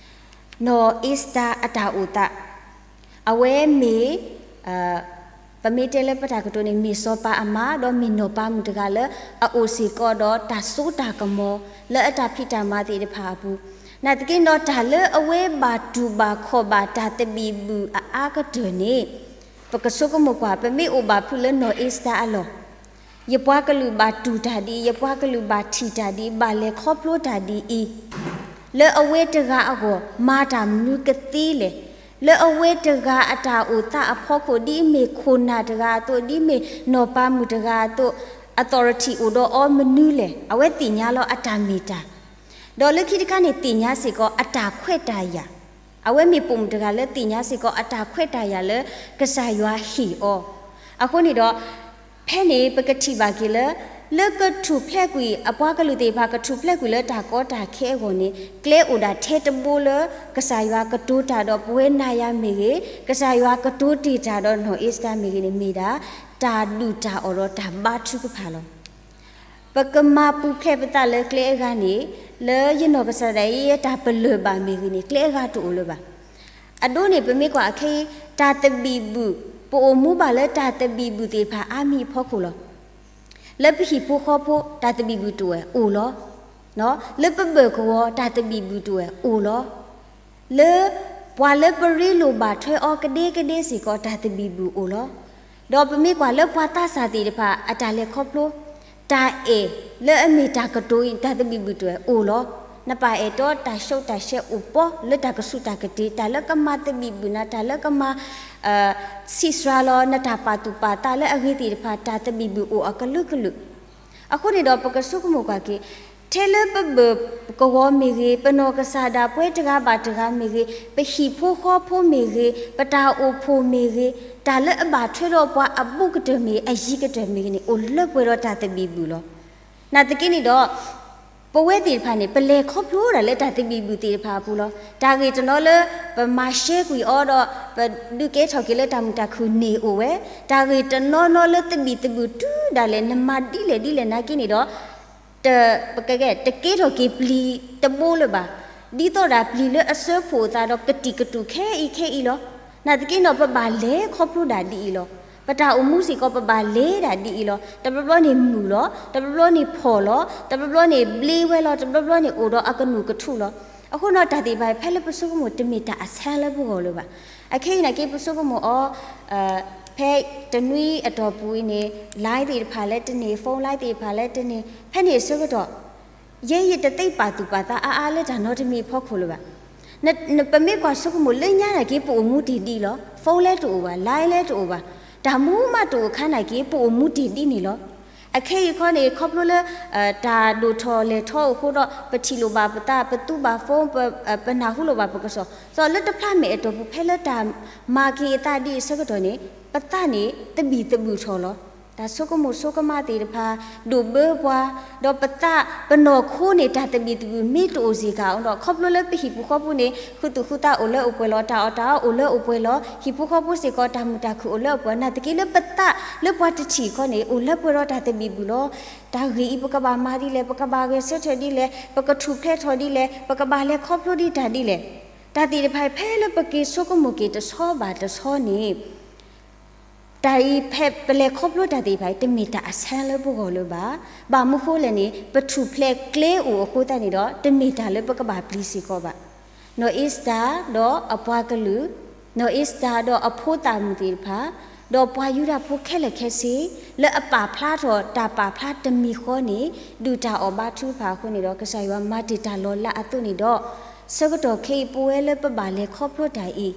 နီၢ်အ့စတၢၤအတၢ်အိၣ်သး အဝဲမ့ၢ် ပမ့ၢ်တဲလၢပတၢ်ကတိၤန့ၣ် မ့ၢ်စီၤပၤအမါ ဒီးမ့ၢ်နီၢ်ပၤမုၣ်တဂၤလၢအအိၣ်စ့ၢ်ကီးဒီးတၢ်စိတၢ်ကမီၤ လၢအတၢ်ဖံးတၢ်မၤသ့ၣ်တဖၣ်အပူၤ, နာ်သက့ဒီးတၢ်လၢအဝဲဘၣ်တူၢ်ဘၣ်ခီၣ်ဘၣ်တၢ်သဘံၣ်ဘုၣ်အအါကတၢၢ်န့ၣ် ပကဆိကမိၣ်ကွၢ် ပမ့ၢ်အိၣ်ဘၣ်ဖုးလၢနီၢ်အ့စတၢၤအလီၢ် ယပှၤကလုာ်ဘၣ်တူၢ်တၢ်ဒ်အံၤ, ယပှၤကလုာ်ဘၣ်ထံၣ်တၢ်ဒ်အံၤ, ဘၣ်လဲၤခီဖျိတၢ်ဒ်အံၤ, လၢအဝဲတဂၤအဂီၢ် မၤတၢ်မနုၤကသ့လဲၣ်, လၢအဝဲတဂၤအတၢ်အိၣ်သးအဖီခိၣ် ဒ်အမ့ၢ်ခိၣ်နၢ်တဂၤအသိး, ဒ်အမ့ၢ်နီၢ်ပၤမုၣ်တဂၤအသိး, authority အိၣ်ဒီးအီၤမနုၤလဲၣ်, အဝဲသ့ၣ်ညါလီၤအတၢ်မ့ၢ်တၢ် ဒီးလၢခံတခါန့ၣ် သ့ၣ်ညါစ့ၢ်ကီးအတၢ်ခွဲးတၢ်ယာ်, အဝဲမ့ၢ်ပိာ်မုၣ်တဂၤလၢသ့ၣ်ညါစ့ၢ်ကီး အတၢ်ခွဲးတၢ်ယာ်လၢကစၢ်ယွၤဟ့ၣ်အီၤ, အဃိန့ၣ်ဒီး ဖဲန့ၣ်ပကထံၣ်ဘၣ်က့ၤလၢ လၢကထူၣ်ဖျဲးကွံာ် အပှၤကလုာ်သ့ၣ်တဖၣ် ကထူၣ်ဖျဲးကွံာ်လၢတၢ်ကီတၢ်ခဲအဂီၢ်န့ၣ် ကျဲအိၣ်ဒၣ်ထဲတဘိလၢ ကစၢ်ယွၤကတိၤတၢ်ဒီးပဝဲနၤယၤမ့ၢ်ဂ့ၤ, ကစၢ်ယွၤကတိၤတ့ၢ်တၢ်ဒီးနီၢ်အ့စတၢၤမ့ၢ်ဂ့ၤန့ၣ် မ့ၢ်ဒၣ် တၢ်ဒုၣ်တၢ်အီၣ်ဒီးတၢ်ဘါထုကဖၣ်လီၤ. ပကမၤပူၤဖျဲးပသးလၢကျဲအဂၤန့ၣ် လၢယနီၢ်ကစၢ်ဒၣ်အံၤ ယတၢ်ပလၢၢ်ဘၣ်မ့ၢ်ဂ့ၤန့ၣ် ကျဲအဂၤတအိၣ်လၢၤဘၣ်. အဒိန့ၣ် ပမ့ၢ်ကွၢ်အခဲအံၤ တၢ်သဘံၣ်ဘုၣ်, ပအိၣ်မူဘၣ်လၢတၢ်သဘံၣ်ဘုၣ်သ့ၣ်တဖၣ်အါမံၤအဖီခိၣ်လီၤ. လၢပဟံၣ်ဖိဃီဖိ တၢ်သဘံၣ်ဘုၣ်တအိၣ်ဝဲအိၣ်လီၤ. လၢပဘၢၣ်ကဝီၤ တၢ်သဘံၣ်ဘုၣ်တအိၣ်ဝဲအိၣ်လီၤ. လၢပှၤလၢပရ့လိာ်ဘၣ်ထွဲအီၤကဒဲကဒဲစ့ၢ်ကီး တၢ်သဘံၣ်ဘုၣ်အိၣ်လီၤ. ဒီးပမ့ၢ်ကွၢ်လၢပှၤသးစၢ်သ့ၣ်တဖၣ် အတၢ်လဲၤခီဖျိ တၢ်အဲၣ်လၢအမ့ၢ်တၢ်ကတိၤအံၤ တၢ်သဘံၣ်ဘုၣ်တအိၣ်ဝဲအိၣ်လီၤ. နပာ်အဲၣ်တီတၢ်ဆှုးတၢ်ဆှဲအိၣ်ပီလၢတၢ်ကဆူးတၢ်ကတ့ၤ တၢ်လၢကမၤသဘံၣ်ဘုၣ်နၤ တၢ်လၢကမၤ ဆံးစှၤလီၤ နတၢ်ပာ်သူၣ်ပာ်သးလၢအဂ့ၤသ့ၣ်တဖၣ် တၢ်သဘံၣ်ဘုၣ်အိၣ်အကလုာ်ကလုာ် အဃိန့ၣ်ဒီး ပကဆိကမိၣ်ကွၢ်က့ၤ ထဲလၢပဘၢၣ်ကဝီၤမ့ၢ်ဂ့ၤ, ပနီၢ်ကစၢ်ဒၣ်ပှဲၤတဂၤဘၣ်တဂၤမ့ၢ်ဂ့ၤ, ပဟံၣ်ဖိဃီဖိမ့ၢ်ဂ့ၤ, ပတၢ်အိၣ်ဖှိၣ်မ့ၢ်ဂ့ၤ, တၢ်လၢအဘၣ်ထွဲဒီးပှၤအဘူးကတၢၢ်မ့ၢ်ဂ့ၤ, အယံၤကတၢၢ်မ့ၢ်ဂ့ၤန့ၣ် အိၣ်လၢပှဲၤဒီးတၢ်သဘံၣ်ဘုၣ်လီၤ. နာ်သက့န့ၣ်ဒီး ပဝဲသ့ၣ်တဖၣ်န့ၣ် ပလဲၤခီဖျိဒၣ်လၢတၢ်သဘံၣ်ဘုၣ်သ့ၣ်တဖၣ်အပူၤလီၤ. တၢ်ဂ့ၢ်တနီၤလၢ ပမၤရှဲကွံာ်အီၤဒီး ပဒုးကဲထီၣ်က့ၤလၢတၢ်မုာ်တၢ်ခုၣ်န့ၣ်အိၣ်ဝဲ, တၢ်ဂ့ၢ်တနီၤနီၤလၢသဘံၣ်သဘုၣ်တုၤဒၣ်လဲာ် နမၤဒ်လဲၣ်ဒ်လဲၣ်နာ်က့န့ၣ်ဒီး တ ပကကဲ တကဲထီၣ်က့ၤပျံၤတဘိလၢၤဘၣ်. ဒ်သိးဒၣ်ပျံၤလၢအစၢဖှိၣ်အသးဒီးကတံာ်ကတူာ်ခဲအံၤခဲအံၤလီၤ. နာ်သက့နီၤ ပဘၣ်လဲၤခီဖျိဒၣ်ဒ်အံၤလီၤ. ပတၢ်အိၣ်မူစ့ၢ်ကီး ပဘၣ်လဲၤဒၣ်ဒ်အံၤလီၤ. တဘျီဘျီန့ၣ်မုာ်လီၤ, တဘျီဘျီန့ၣ်ဖှီၣ်လီၤ, တဘျီဘျီန့ၣ်ဘျ့ဝဲလီၤ, တဘျီဘျီန့ၣ်အိၣ်ဒီးအကနူၣ်ကထူလီၤ. အဃိနီၤ တၢ်သ့ၣ်တဖၣ် ဖဲလၢပဆိကမိၣ် တမ့ၢ်တၢ်အဆါလၢပဂီၢ်လၢၤဘၣ်. အခဲအံၤနာ်က့ ပဆိကမိၣ်အီၤ ဖဲတနွံအတီၢ်ပူၤအံၤန့ၣ် line သ့ၣ်တဖၣ်လၢတန့ၢ်, phone line သ့ၣ်တဖၣ်လၢတန့ၢ်, ဖဲန့ၣ်အဆၢကတီၢ် ယဲယတသ့ပာ်သူၣ်ပာ်သးအါအါလၢတၢ်နီတမံၤအဖီခိၣ်လၢၤဘၣ်. ပမ့ၢ်ကွၢ်ဆိကမိၣ်လၢညါနာ်က့ ပအိၣ်မူတ့ၢ်ဒ်အံၤလီၤ. phone လၢတအိၣ်ဘၣ်, line လၢတအိၣ်ဘၣ်, တၢ်မူမးတအိၣ်အခါနာ်က့ ပအိၣ်မူတ့ၢ်ဒ်န့ၣ်လီၤ. အခဲအံၤခီန့ၣ် ခီဖျိလၢ တၢ်ဒိၣ်ထီၣ်လဲၢ်ထီအိၣ်အဃိဒီး ပထံၣ်လိာ်ဘၣ်ပသး, ပသူဘၣ် phone, ပနၢ်ဟူလိာ်ဘၣ်ပကစီၣ်, သိးလၢတဖျါမဲာ်အတီၢ်ပူၤ ဖဲလၢတၢ်မၤက့ၤအသးဒ်အံၤအဆၢကတီၢ်န့ၣ် ပသးန့ၣ်သဘံၣ်သဘုၣ်ထီၣ်လီၤ. တၢ်ဆိကမိၣ်ဆိကမးသ့ၣ်တဖၣ် ဒိၣ်ဘၢပှၤ, ဒီးပသးပနီၢ်ခိန့ၣ် တၢ်သဘံၣ်သဘုၣ်မ့ၢ်တအိၣ်စ့ၢ်ကီးဒီး ခီဖျိလၢပဟံၣ်ပူၤဃီပူၤန့ၣ် ဃုသူၣ်ဃုသးအိၣ်လၢအိၣ်ပှဲၤလီၤ, တၢ်အီၣ်တၢ်အီအိၣ်လၢအိၣ်ပှဲၤလီၤ, ဟံၣ်ဖိဃီဖိစ့ၢ်ကီး တၢ်မုာ်တၢ်ခုၣ်အိၣ်လၢအိၣ်ပှဲၤ, နာ်သက့လၢပသးလၢပှၤတထံၣ်ခီန့ၣ် အိၣ်လၢပှဲၤဒီးတၢ်သဘံၣ်ဘုၣ်လီၤ. တၢ်ဂ့ၢ်အံၤ ပကဘၣ်မၤဒ်လဲၣ်, ပကဘၣ်ဂဲၤဆၢထၢၣ်ဒ်လဲၣ်, ပကထူၣ်ဖျဲးထီၣ်ဒ်လဲၣ်, ပကဘၣ်လဲၤခီဖျိဒ်တၢ်ဒ်လဲၣ်, တၢ်သ့ၣ်တဖၣ်အံၤ ဖဲလၢပက့ၤဆိကမိၣ်က့ၤတဆီဘၣ်တဆီန့ၣ် တၢ်အံၤဖဲပလဲၤခီဖျိတၢ်သ့ၣ်တဖၣ်အံၤ တမ့ၢ်တၢ်အဆၢလၢပဂီၢ်လၢၤဘၣ်. ဘၣ်မနုၤဃိလဲၣ်န့ၣ် ပထူၣ်ဖျဲးကျဲအိၣ်အဃိသတးန့ၣ်ဒီး တမ့ၢ်တၢ်လၢပကဘၣ်ပျံၤစ့ၢ်ကီးဘၣ်. နီၢ်အ့စတၢၤဒီးအပှၤကလုာ်, နီၢ်အ့စတၢၤဒီးအဖိသၣ်မုၣ်သ့ၣ်တဖၣ်, ဒီးပှၤယူဒၤဖိခဲလၢာ်ခဲဆ့ လၢအပာ်ဖျါထီၣ်တၢ်ပာ်ဖျါတမံၤဃီန့ၣ် ဒုၣ်တၢ်အီၣ်ဘါထုကဖၣ်အဃိန့ၣ်ဒီး ကစၢ်ယွၤမၤတ့ၢ်တၢ်လီၤလးအသိးန့ၣ်ဒီး ဆၢကတီၢ်ခဲအံၤ ပဝဲလၢပဘၣ်လဲၤခီဖျိတၢ်အံၤ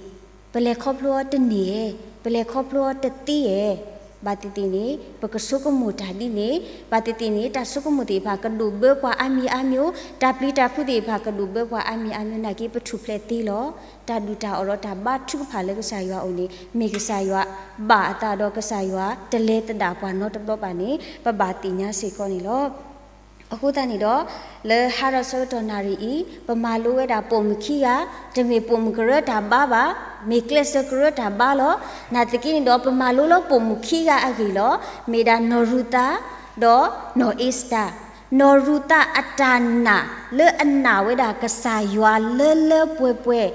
ပလဲၤခီဖျိအီၤတန့ၢ်ဧါ, ပလဲၤခီဖျိအီၤတသ့ဧါ. ဘၣ်သ့ၣ်သ့ၣ်န့ၣ် ပကဆိကမိၣ်တၢ်ဒ်န့ၣ်, ဘၣ်သ့ၣ်သ့ၣ်န့ၣ် တၢ်ဆိကမိၣ်သ့ၣ်တဖၣ်ကဒိၣ်ဘၢပှၤအါမံၤအါမံၤ, တၢ်ပျံၤတၢ်ဖုးသ့ၣ်တဖၣ်ကဒိၣ်ဘၢပှၤအါမံၤအါမံၤ နာ်က့ ပထူၣ်ဖျဲးသ့လီၤ. တၢ်ဒုၣ်တၢ်အီၣ်ဒီးတၢ်ဘါထုကဖၣ်လၢကစၢ်ယွၤအအိၣ်န့ၣ် မ့ၢ်ကစၢ်ယွၤဘၣ်အသးဒီးကစၢ်ယွၤတလဲၤသဒၣ်ပှၤနီတဘျီဘၣ်န့ၣ် ပဘၣ်သ့ၣ်ညါစ့ၢ်ကီးန့ၣ်လီၤ. အဃိသတးန့ၣ်ဒီး လၢဟါဒီးဆၢကတီၢ်နၣ်ရံၣ်အံၤ ပမၤလိဝဲဒၣ်ပိာ်မုၣ်ခံဂၤ, တမ့ၢ်ပိာ်မုၣ်ကရၢတၢ်ဘါဘၣ်, မ့ၢ်ကျဲးစၢးကရၢတၢ်ဘါလီၤ. နာ်သက့န့ၣ်ဒီး ပမၤလိလၢပိာ်မုၣ်ခံဂၤအဂ့ၢ်လီၤ. မ့ၢ်ဒၣ်နီၢ်ရူၤသး ဒီးနီၢ်အ့စတၢၤ. နီၢ်ရူၤသးအတၢ်နာ်လၢအနာ်ဝဲဒၣ်ကစၢ်ယွၤလၢလၢပှဲၤပှဲၤ,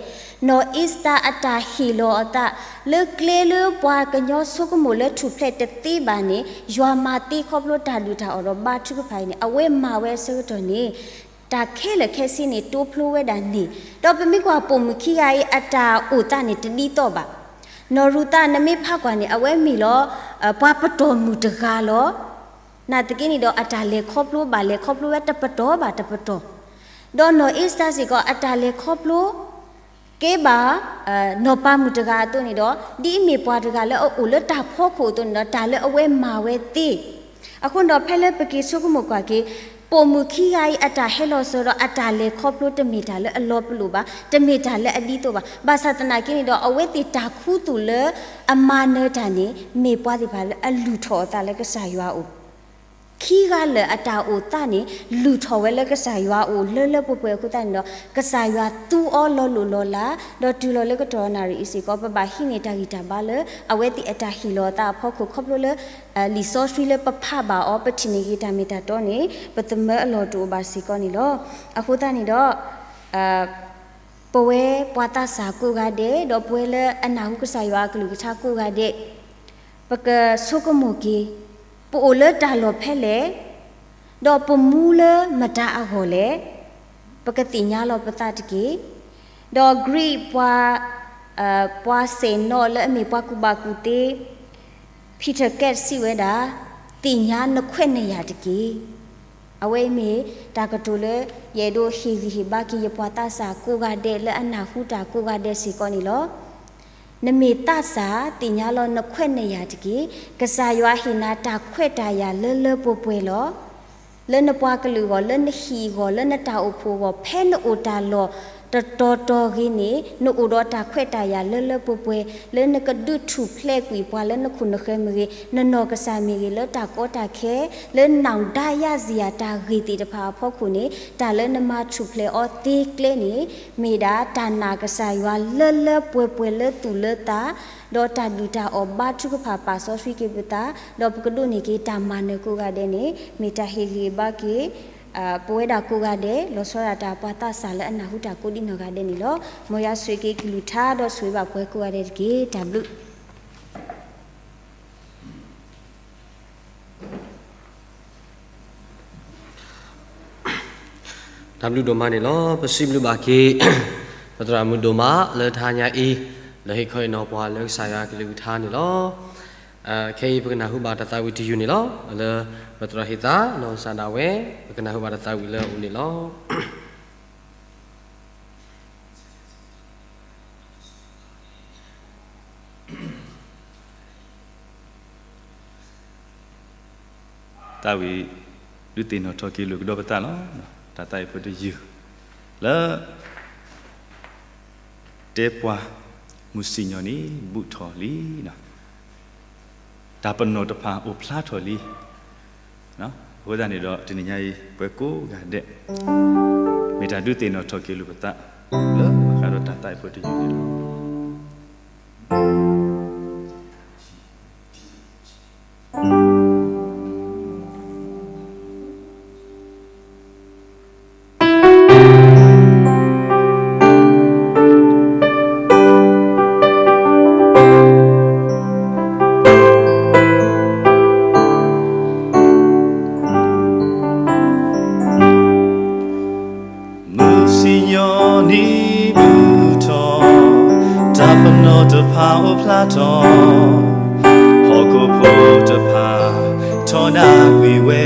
နီၢ်အ့စတၢၤအတၢ်ဟ့ၣ်လီၤအသး လၢကျဲလၢပှၤကညီဆိကမိၣ်လၢထူၣ်ဖျဲးတသ့ဘၣ်န့ၣ် ယွၤမၤသ့ခီဖျိတၢ်ဒုၣ်တၢ်အီၣ်ဒီးဘါထုကဖၣ်အံၤန့ၣ် အဝဲမၤဝဲအဆၢကတီၢ်န့ၣ် တၢ်ခဲလၢာ်ခဲဆ့န့ၣ် တိဖျိဝဲဒၣ်န့ၣ်, ဒီးပမ့ၢ်ကွၢ်ပိာ်မုၣ်ခံဂၤအံၤ အတၢ်အိၣ်သးန့ၣ်တဒ်သိးဘၣ်. နီၢ်ရူၤသး နမ့ၢ်ဖးကွၢ်န့ၣ် အဝဲမ့ၢ်လီၤ ပှၤပတီၢ်မုၢ်တဂၤလီၤ. နာ်သက့န့ၣ်ဒီး အတၢ်လဲၤခီဖျိဘၣ်လဲၤခီဖျိဝဲတပတီၢ်ဘၣ်တပတီၢ်, ဒီးနီၢ်အ့စတၢၤစ့ၢ်ကီး အတၢ်လဲၤခီဖျိ ကဲဘၣ် နီၢ်ပၤမုၣ်တဂၤအသိးန့ၣ်ဒီး ဒ်အမ့ၢ်ပှၤတဂၤလၢအအိၣ်လၢတၢ်ဖီခိၣ်အသိးန့ၣ်ဒီး တၢ်လၢအဝဲမၤဝဲသ့. အဃိန့ၣ်ဒီး ဖဲလၢပက့ၤဆိကမိၣ်ကွၢ်က့ၤ ပိာ်မုၣ်ခံဂၤအံၤ အတၢ်ဟဲလီၤစၢၤဒီးအတၢ်လဲၤခီဖျိ တမ့ၢ်တၢ်လၢအလီၤပလိာ်ဘၣ်, တမ့ၢ်တၢ်လၢအဒ်သိးဘၣ်. ဘၣ်ဆၣ်သနာ်က့န့ၣ်ဒီး အဝဲသ့ၣ်တၢ်ခူသူၣ်လၢအမၤနၢၤတၢ်န့ၣ် မ့ၢ်ပှၤသ့ၣ်တဖၣ်လၢအလုၢ်ထီၣ်အသးလၢကစၢ်ယွၤအအိၣ် ခံဂၤလၢာ်အတၢ်အိၣ်သးန့ၣ် လုၢ်ထီၣ်ဝဲလၢကစၢ်ယွၤအအိၣ်လၢလၢပှဲၤပှဲၤအဃိသတးန့ၣ်ဒီး ကစၢ်ယွၤသူအီၤလီၤလိၢ်လီၤလး, ဒီးတုၤလီၤလၢကတီၢ်နၣ်ရံၣ်အံၤစ့ၢ်ကီး ပဘၣ်ဟံးန့ၢ်တၢ်ဂံၢ်တၢ်ဘါလၢ အဝဲသ့ၣ်အတၢ်ဟ့ၣ်လီၤအသးအဖီခိၣ် ခီဖျိလၢ လံာ်စီဆှံလၢပဖးဘၣ်အီၤ ပထံၣ်န့ၢ်က့ၤတၢ်မ့ၢ်တၢ်တီန့ၣ် ပသမၢအလီၢ်တအိၣ်ဘၣ်စ့ၢ်ကီးန့ၣ်လီၤ. အဃိသတးန့ၣ်ဒီး ပဝဲပှၤသးစၢ်ကိးဂၤဒဲး ဒီးပဝဲလၢအနၢ်ဟူကစၢ်ယွၤအကလုၢ်ကထါကိးဂၤဒဲး ပကဆိကမိၣ်က့ၤ ပအိၣ်လၢတၢ်လီၢ်ဖဲလဲၣ်, ဒီးပမူလၢမတၤအဂီၢ်လဲၣ်, ပကသ့ၣ်ညါလီၤပသးတက့ၢ်. ဒီး Greek ပှၤ ပှၤစဲၣ်နီၤလၢအမ့ၢ်ပှၤကူၣ်ဘၣ်ကူၣ်သ့ Peter Gadd စံးဝဲဒၣ်, သ့ၣ်ညါနခွဲးနယာ်တက့ၢ်. အဝဲအံၤမ့ၢ်တၢ်ကတိၤလၢ ယအဲၣ်ဒိးဟ့ၣ်ဂံၢ်ဟ့ၣ်ဘါက့ၤ ယပှၤသးစၢ်ကိးဂၤဒဲးလၢအနၢ်ဟူတၢ်ကိးဂၤဒဲးစ့ၢ်ကီးန့ၣ်လီၤ. နမ့ၢ်သးစၢ် သ့ၣ်ညါလီၤနခွဲးနယာ်တက့ၢ်. ကစၢ်ယွၤဟ့ၣ်နၤတၢ်ခွဲးတၢ်ယာ်လၢလၢပှဲၤပှဲၤလီၤ. လၢနပှၤကလုာ်အဂီၢ်, လၢနဟံၣ်အဂီၢ်, လၢနတၢ်အိၣ်ဖှိၣ်အဂီၢ်, ဖဲနအိၣ်တၢ်လီၢ်တတီၤတီၤဂ့ၤန့ၣ် နအိၣ်ဒီးတၢ်ခွဲးတၢ်ယာ်လၢလၢပှဲၤပှဲၤ, လၢနကဒုးထူၣ်ဖျဲးကွံာ်ပှၤလၢနခိၣ်နဃၢၤမ့ၢ်ဂ့ၤ, နနီၢ်ကစၢ်မ့ၢ်ဂ့ၤ, လၢတၢ်ကီတၢ်ခဲ, လၢနဒၤယၤစံယၤတၢ်ဂ့ၢ်သ့ၣ်တဖၣ်အဖီခိၣ်န့ၣ် တၢ်လၢနမၤထူၣ်ဖျဲးအီၤသ့ကျဲန့ၣ် မ့ၢ်ဒၣ်တၢ်နာ်ကစၢ်ယွၤလၢလၢပှဲၤပှဲၤလၢသူၣ်လၢသး, ဒီးတၢ်ဒုၣ်တၢ်အီၣ်ဘါထုကဖၣ်ပာ်စီဆှံက့ၤပသး, ဒီးပကဒိးန့ၢ်က့ၤတၢ်မၤနၢၤကိးဂၤဒဲးန့ၣ် မ့ၢ်တၢ်ဟ့ၣ်ဂံၢ်ဘါက့ၤ ပဝဲဒၣ်ကိးဂၤဒဲး လီၤဆီဒၣ်တၢ်ပှၤသးစၢ်လၢအနၢ်ဟူတၢ်ကိးဒံနီၢ်ဂၤဒဲးန့ၣ်လီၤ. မ်ယွၤဆိၣ်ဂ့ၤက့ၤကလုၢ်ကထါ ဒီးဆိၣ်ဂ့ၤဘၣ်ပှၤကိးဂၤဒဲးတက့ၢ်. တၢ်ဘျုး တၢ်ဘျုးဒိၣ်မးန့ၣ်လီၤ. ပစံးဘျုးဘၣ်က့ၤ ပသရၣ်မုၣ်ဒိၣ်မးလၢတဟါညါအံၤ လၢဟ့ၣ်ခီဟ့ၣ်နီၤပှၤလၢကစၢ်ယွၤကလုၢ်ကထါန့ၣ်လီၤ. ခဲအံၤပကနၢ်ဟူဘၣ်တၢ်သးဝံၣ်တယုၢ်န့ၣ်လီၤ. လၢပသရၣ်ဟ့ၣ်သးနီၢ်ကစၢ်ဒၣ်ဝဲ ပကနၢ်ဟူဘၣ်တၢ်သးဝံၣ်လၢအအိၣ်န့ၣ်လီၤ. သးဝံၣ် ဒုးသ့ၣ်နီၣ်ထီၣ်က့ၤလိာ်ကဒီးပသးလီၤ. တၢ်သးဝံၣ်ဖိတယုၢ် လၢ တဲပှၤ မုၢ်စံၣ်ညီၣ်န့ၣ် ဘူးထီၣ်လံ, တၢ်ပနီၣ်တဖၣ်အိၣ်ဖျါထီၣ်လံ. အဃိသတးန့ၣ်ဒီး တနံၤညါအံၤ ပှၤကိးဂၤဒဲး မ့ၢ်တၢ်ဒုးသ့ၣ်နီၣ်ထီၣ်က့ၤလိာ်ပသး လၢဘၣ်ဃးဒီးတၢ်သးဝံၣ်ဖိတယုၢ်န့ၣ်လီၤ. စံၣ်ညီၣ်နံၣ်မုၢ်ထီၣ်, တၢ်ပနီၣ်တဖၣ်အိၣ်ဖျါထီၣ်, ဟီၣ်ခိၣ်ဖိတဖၣ် ထီဒါကွံာ်ဝဲ,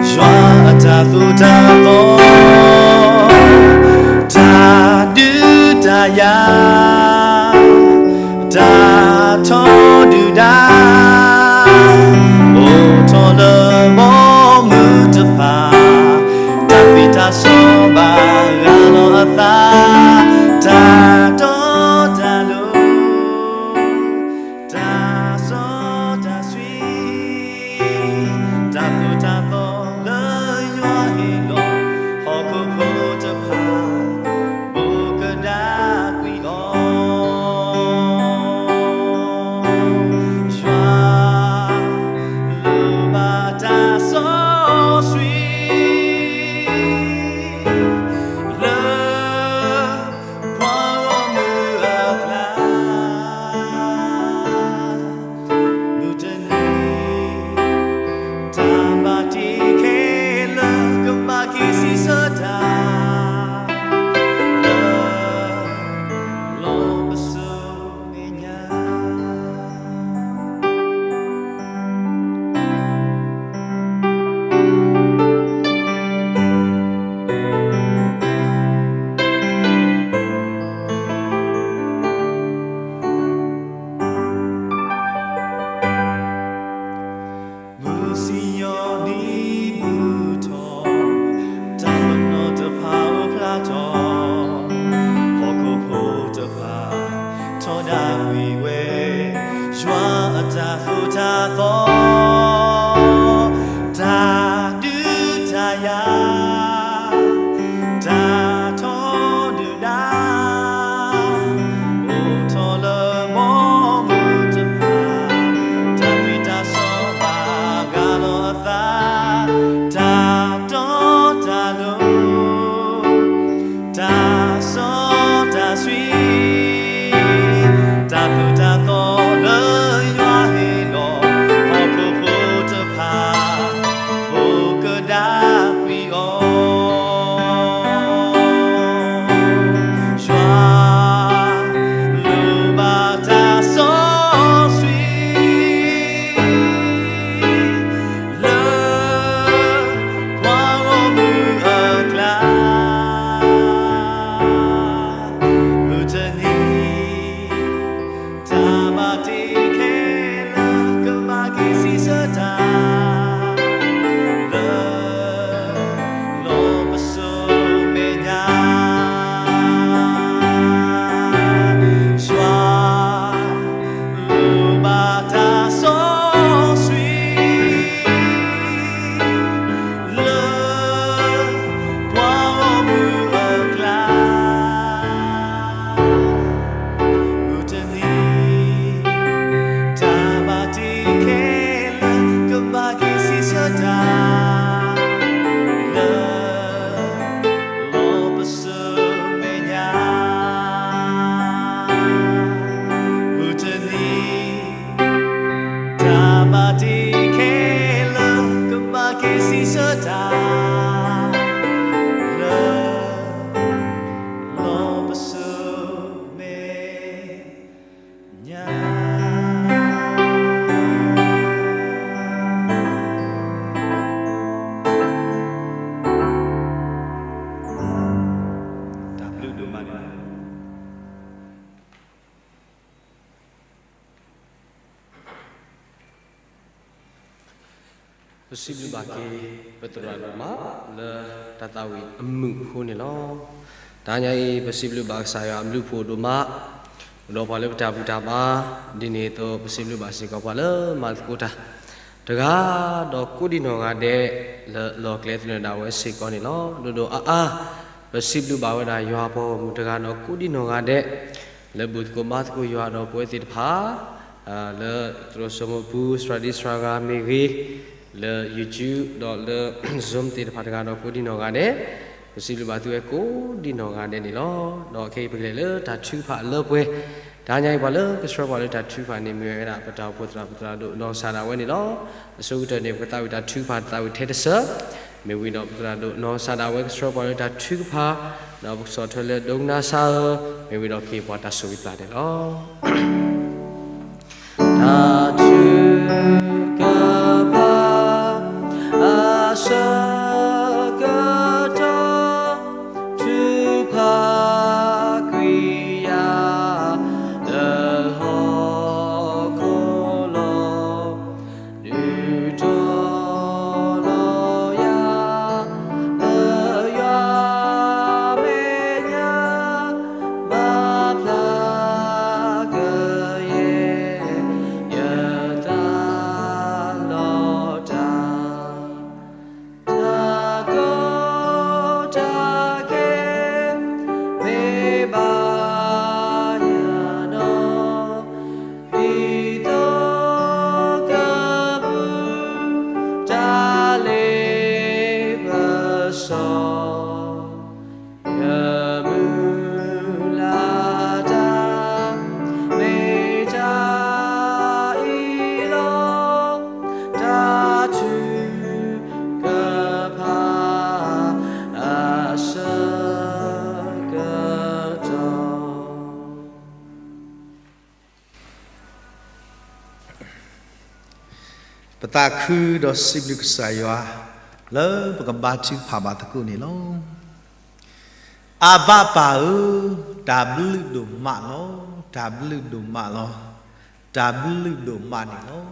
ယွၤအတၢ်သိၣ်တၢ်သီ, တၢ်ဒုးတၢ်ယၤ တၢ်ထီဒုၣ်ဒါ, အိၣ်ထီၣ်လၢဘီမုၢ်တဖၣ်, တၢ်သ့တၢ်စီဘၣ်ရၤလီၤအသး, တၢ်တီတၢ်လိၤ, တၢ်စီတၢ်ဆှံ, တၢ်သိၣ်တၢ်သီလၢယွၤဟ့ၣ်လီၤ, ဟီၣ်ခိၣ်ဖိတဖၣ် ဘူးကဒါကွံာ်အီၤ, ယွၤလိၣ်ဘၣ်တၢ်စီဆှံ လၢပှၤဂီၢ်မုၢ်အကျါ, မုၢ်တနံၤ တၢ်ဘၣ်တ့ခဲလၢာ် ကဘၣ်က့ၤစံးဆၢတၢ် လၢလီၤပစိာ်မဲာ်ညါ မုၢ်စံၣ်ညီၣ်နံၣ်မုၢ်ထီၣ်, တၢ်ပနီၣ်တဖၣ်အိၣ်ဖျါထီၣ်, ဟီၣ်ခိၣ်ဖိတဖၣ် ထီဒါကွံာ်ဝဲ, ယွၤအတၢ်သိၣ်တၢ်သီ, တၢ်ဒုးတၢ်ယၤ တၢ်ထီဒုၣ်ဒါ, အိၣ်ထီၣ်လၢဘီမုၢ်တဖၣ်, တၢ်သ့တၢ်စီဘၣ်ရၤလီၤအသး, တၢ်တီတၢ်လိၤ, တၢ်စီတၢ်ဆှံ, တၢ်သိၣ်တၢ်သီလၢယွၤဟ့ၣ်လီၤ, ဟီၣ်ခိၣ်ဖိတဖၣ် ဘူးကဒါကွံာ်အီၤ, ယွၤလိၣ်ဘၣ်တၢ်စီဆှံ လၢပှၤဂီၢ်မုၢ်အကျါ, မုၢ်တနံၤ တၢ်ဘၣ်တ့ခဲလၢာ် ကဘၣ်က့ၤစံးဆၢတၢ် လၢလီၤပစိာ်မဲာ်ညါ, ယွၤလိၣ်ဘၣ်တၢ်စီဆှံ လၢပှၤဂီၢ်မုၢ်အကျါ, မုၢ်တနံၤ တၢ်ဘၣ်တ့ခဲလၢာ် ကဘၣ်က့ၤစံးဆၢတၢ် လၢလီၤပစိာ်မဲာ်ညါ, မုၢ်တနံၤ တၢ်ဘၣ်တ့ခဲလၢာ် ကဘၣ်က့ၤစံးဆၢတၢ် လၢလီၤပစိာ်မဲာ်ညါ. တၢ်ဘျုးဒိၣ်မးန့ၣ်လီၤ. ပစံးဘျုးဘၣ်က့ၤ ပသရၣ်ဒိၣ်မး လၢတၢ်သးဝံၣ်အမုာ်အဃိန့ၣ်လီၤ. တနံၤအံၤ ပစံးဘျုးဘၣ်ကစၢ်ယွၤအဘျုးဖှိၣ်ဒိၣ်မး, ဒီးပှၤလၢပတၢ်ဘူၣ်တၢ်ဘါ, ဒ်န့ၣ်အသိး ပစံးဘျုးဘၣ်စ့ၢ်ကီးပှၤလၢမၤသကိးတၢ် တဂၤဒီးကိးဒံနီၢ်ဂၤဒဲး လၢလီၢ်ကျဲသနၢၣ်ဒၣ်ဝဲစ့ၢ်ကီးန့ၣ်လီၤ. ဒိၣ်ဒိၣ်အါအါ ပစံးဘျုးဘၣ်ဝဲဒၣ်ယွၤအပှၤဂီၢ်မုၢ်တဂၤဒီးကိးဒံနီၢ်ဂၤဒဲး လၢဘူၣ်သကိးဘါသကိးယွၤဒီးပဝဲသ့ၣ်တဖၣ် လၢသရိာ်စိမိၤပူၤ သရၣ်ဒံသရၣ်ဂၤမ့ၢ်ဂ့ၤ, လၢ YouTube ဒီးလၢ Zoom သ့ၣ်တဖၣ်တဂၤဒီးကိးဒံနီၢ်ဂၤဒဲး, ပစံးဘျုးဘၣ်သုဝဲကိးဒံနီၢ်ဂၤဒဲးန့ၣ်လီၤ. ဒီးခဲအံၤပကလဲၤလၢတၢ်ထုကဖၣ်အလၢပှဲၤ, တနံၤအံၤ ပှၤလၢကဆှၢပှၤလၢတၢ်ထုကဖၣ်န့ၣ် မ့ၢ်ဝဲဒၣ်ပတၢ်အိၣ်ဖှိၣ်သရၣ် ပသရၣ်ဒိၣ်နီၢ်ကစၢ်ဒၣ်ဝဲန့ၣ်လီၤ. အဆိကတၢၢ်န့ၣ် ပကသးဝံၣ်တၢ်ထုကဖၣ်တၢ်သးဝံၣ်ထဲတစၢၢ် မ့ၢ်ဝံၤဒီးပသရၣ်ဒိၣ်နီၢ်ကစၢ်ဒၣ်ဝဲကဆှၢပှၤလၢတၢ်ထုကဖၣ်, ဒီးပကဆီၣ်ထွဲလၢဒိကနၣ်စၢ်ဧၢ, မ့ၢ်ဝံၤဒီးက့ၤပှၤတၢ်ဆိၣ်ဂ့ၤပျၢ်န့ၣ်လီၤ. တၢ်ထုကဖၣ်အဆၢကတီၢ်, ထုကဖၣ်ကွံာ်ယၤလၢဟီၣ်ခိၣ်လီၤ. ဒုးတီလီၤယၤလၢယွၤမဲာ်ညါ, ဘၣ်ဖျါကယဲၢ် ယသးလီၤတၢ်. တၢ်ကီတၢ်ခဲ မ့ၢ်ဘၣ်ယၤဒီး, ဒ်သိးကပူၤ တၢ်လ့ပစီ ယမုၢ်လၢ်တၢ် မ့ၢ်တၢ်အံၤလီၤ. တၢ်ထုကဖၣ်အဆၢကတီၢ် ပသးခုဒီးစံးဘျုးကစၢ်ယွၤ လၢပကဘါထုကဖၣ်ဘၣ်သကိးန့ၣ်လီၤ. အဘၣ်ပၢ်ဧၢ, တၢ်ဘျုးဒိၣ်မးလီၤ, တၢ်ဘျုးဒိၣ်မးလီၤ, တၢ်ဘျုးဒိၣ်မးန့ၣ်လီၤ.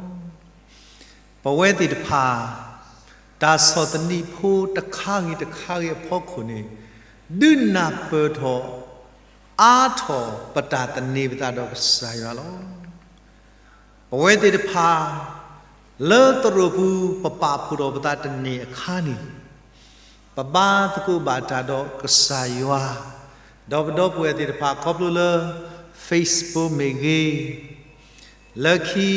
ပဝဲသ့ၣ်တဖၣ် တၢ်ဆီၣ်သနံးဖိတခါဂ့ၤတခါဂ့ၤအဖီခိၣ်န့ၣ် ဒုးနၢ်ပၢၢ်ထီၣ် အါထီၣ်ပတၢ်သန့ၤပသးဒီးကစၢ်ယွၤလီၤ. ပဝဲသ့ၣ်တဖၣ် လၢသရိာ်ပူၤပပာ်ဖှိၣ်ထီၣ်ပသးတန့ၢ်အခါန့ၣ် ပဘါသကိးဘၣ်တၢ်ဒီးကစၢ်ယွၤ, ဒီးပဒီပုၢ်ဝဲၢ်သ့ၣ်တဖၣ်ခီဖျိလၢ Facebook မ့ၢ်ဂ့ၤ, လၢခံ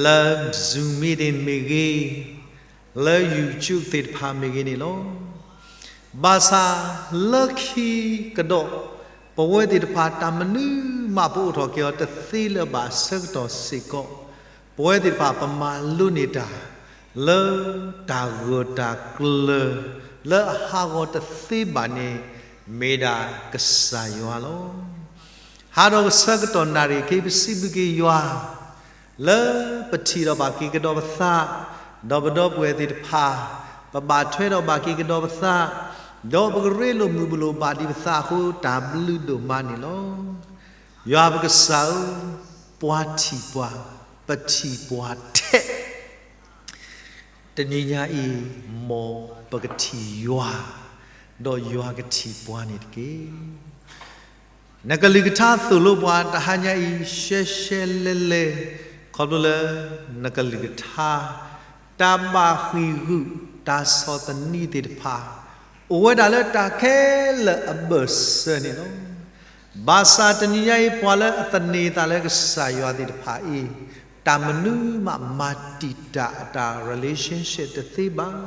လၢ Zoom meeting မ့ၢ်ဂ့ၤ, လၢ YouTube သ့ၣ်တဖၣ်မ့ၢ်ဂ့ၤန့ၣ်လီၤ. ဘၣ်ဆၣ်လၢခံကဒီး ပဝဲသ့ၣ်တဖၣ်တၢ်မနုၤမးပအိၣ်ထီၣ်က့ၤအီၤတသ့လၢၤဘၣ်အဆၢကတီၢ်စ့ၢ်ကီး, ပဝဲသ့ၣ်တဖၣ်ပမၤလိန့ၢ်တၢ် လၢတၢ်ဂၢၢ်တၢ်ကျၢၤ လၢအဟးဂီၤတသ့ဘၣ်န့ၣ် မ့ၢ်ဒၣ်ကစၢ်ယွၤလီၤ. ဟးဒီးကဆၢကတီၢ်နၣ်ရံၣ်က့ၤ ပစံးဘျုးက့ၤယွၤ လၢပထံၣ်ဒီးဘၣ်က့ၤကဒီးပသး, ဒီးပဒီပုၢ်ဝဲၢ်သ့ၣ်တဖၣ် ပဘၣ်ထွဲဒီးဘၣ်က့ၤကဒီးပသး, ဒီးပကရ့လိာ်မုာ်လိာ်ဘၣ်ဒံးပသးအဃိ တၢ်ဘျုးဒိၣ်မးန့ၣ်လီၤ. ယွၤပကစၢ်ဧၢ, ပှၤထံၣ်ပှၤ, ပထံၣ်ပှၤထဲ တနံၤညါအံၤ မ်ပကထံၣ်ယွၤ, ဒီးယွၤကထံၣ်ပှၤန့ၣ်တက့ၢ်. နကလုၢ်ကထါသိၣ်လိပှၤတဟါညါအံၤ ရှဲရှဲလဲလဲ, ခီဖျိလၢ နကလုၢ်ကထါ တၢ်ဘၣ်ဃံးဂုာ် တၢ်ဆီၣ်သနံးသ့ၣ်တဖၣ် အိၣ်ဝဲဒၣ်လၢတၢ်ခဲလၢာ်အဘၢၣ်စၢၤန့ၣ်လီၤ. ဘၣ်ဆၣ်တနံၤညါအံၤ ပှၤလၢအသန့ၤသးလၢကစၢ်ယွၤသ့ၣ်တဖၣ်အံၤ တၢ်မနုၤမးမၤတံာ်တာ်အတၢ် relationship တသ့ဘၣ်.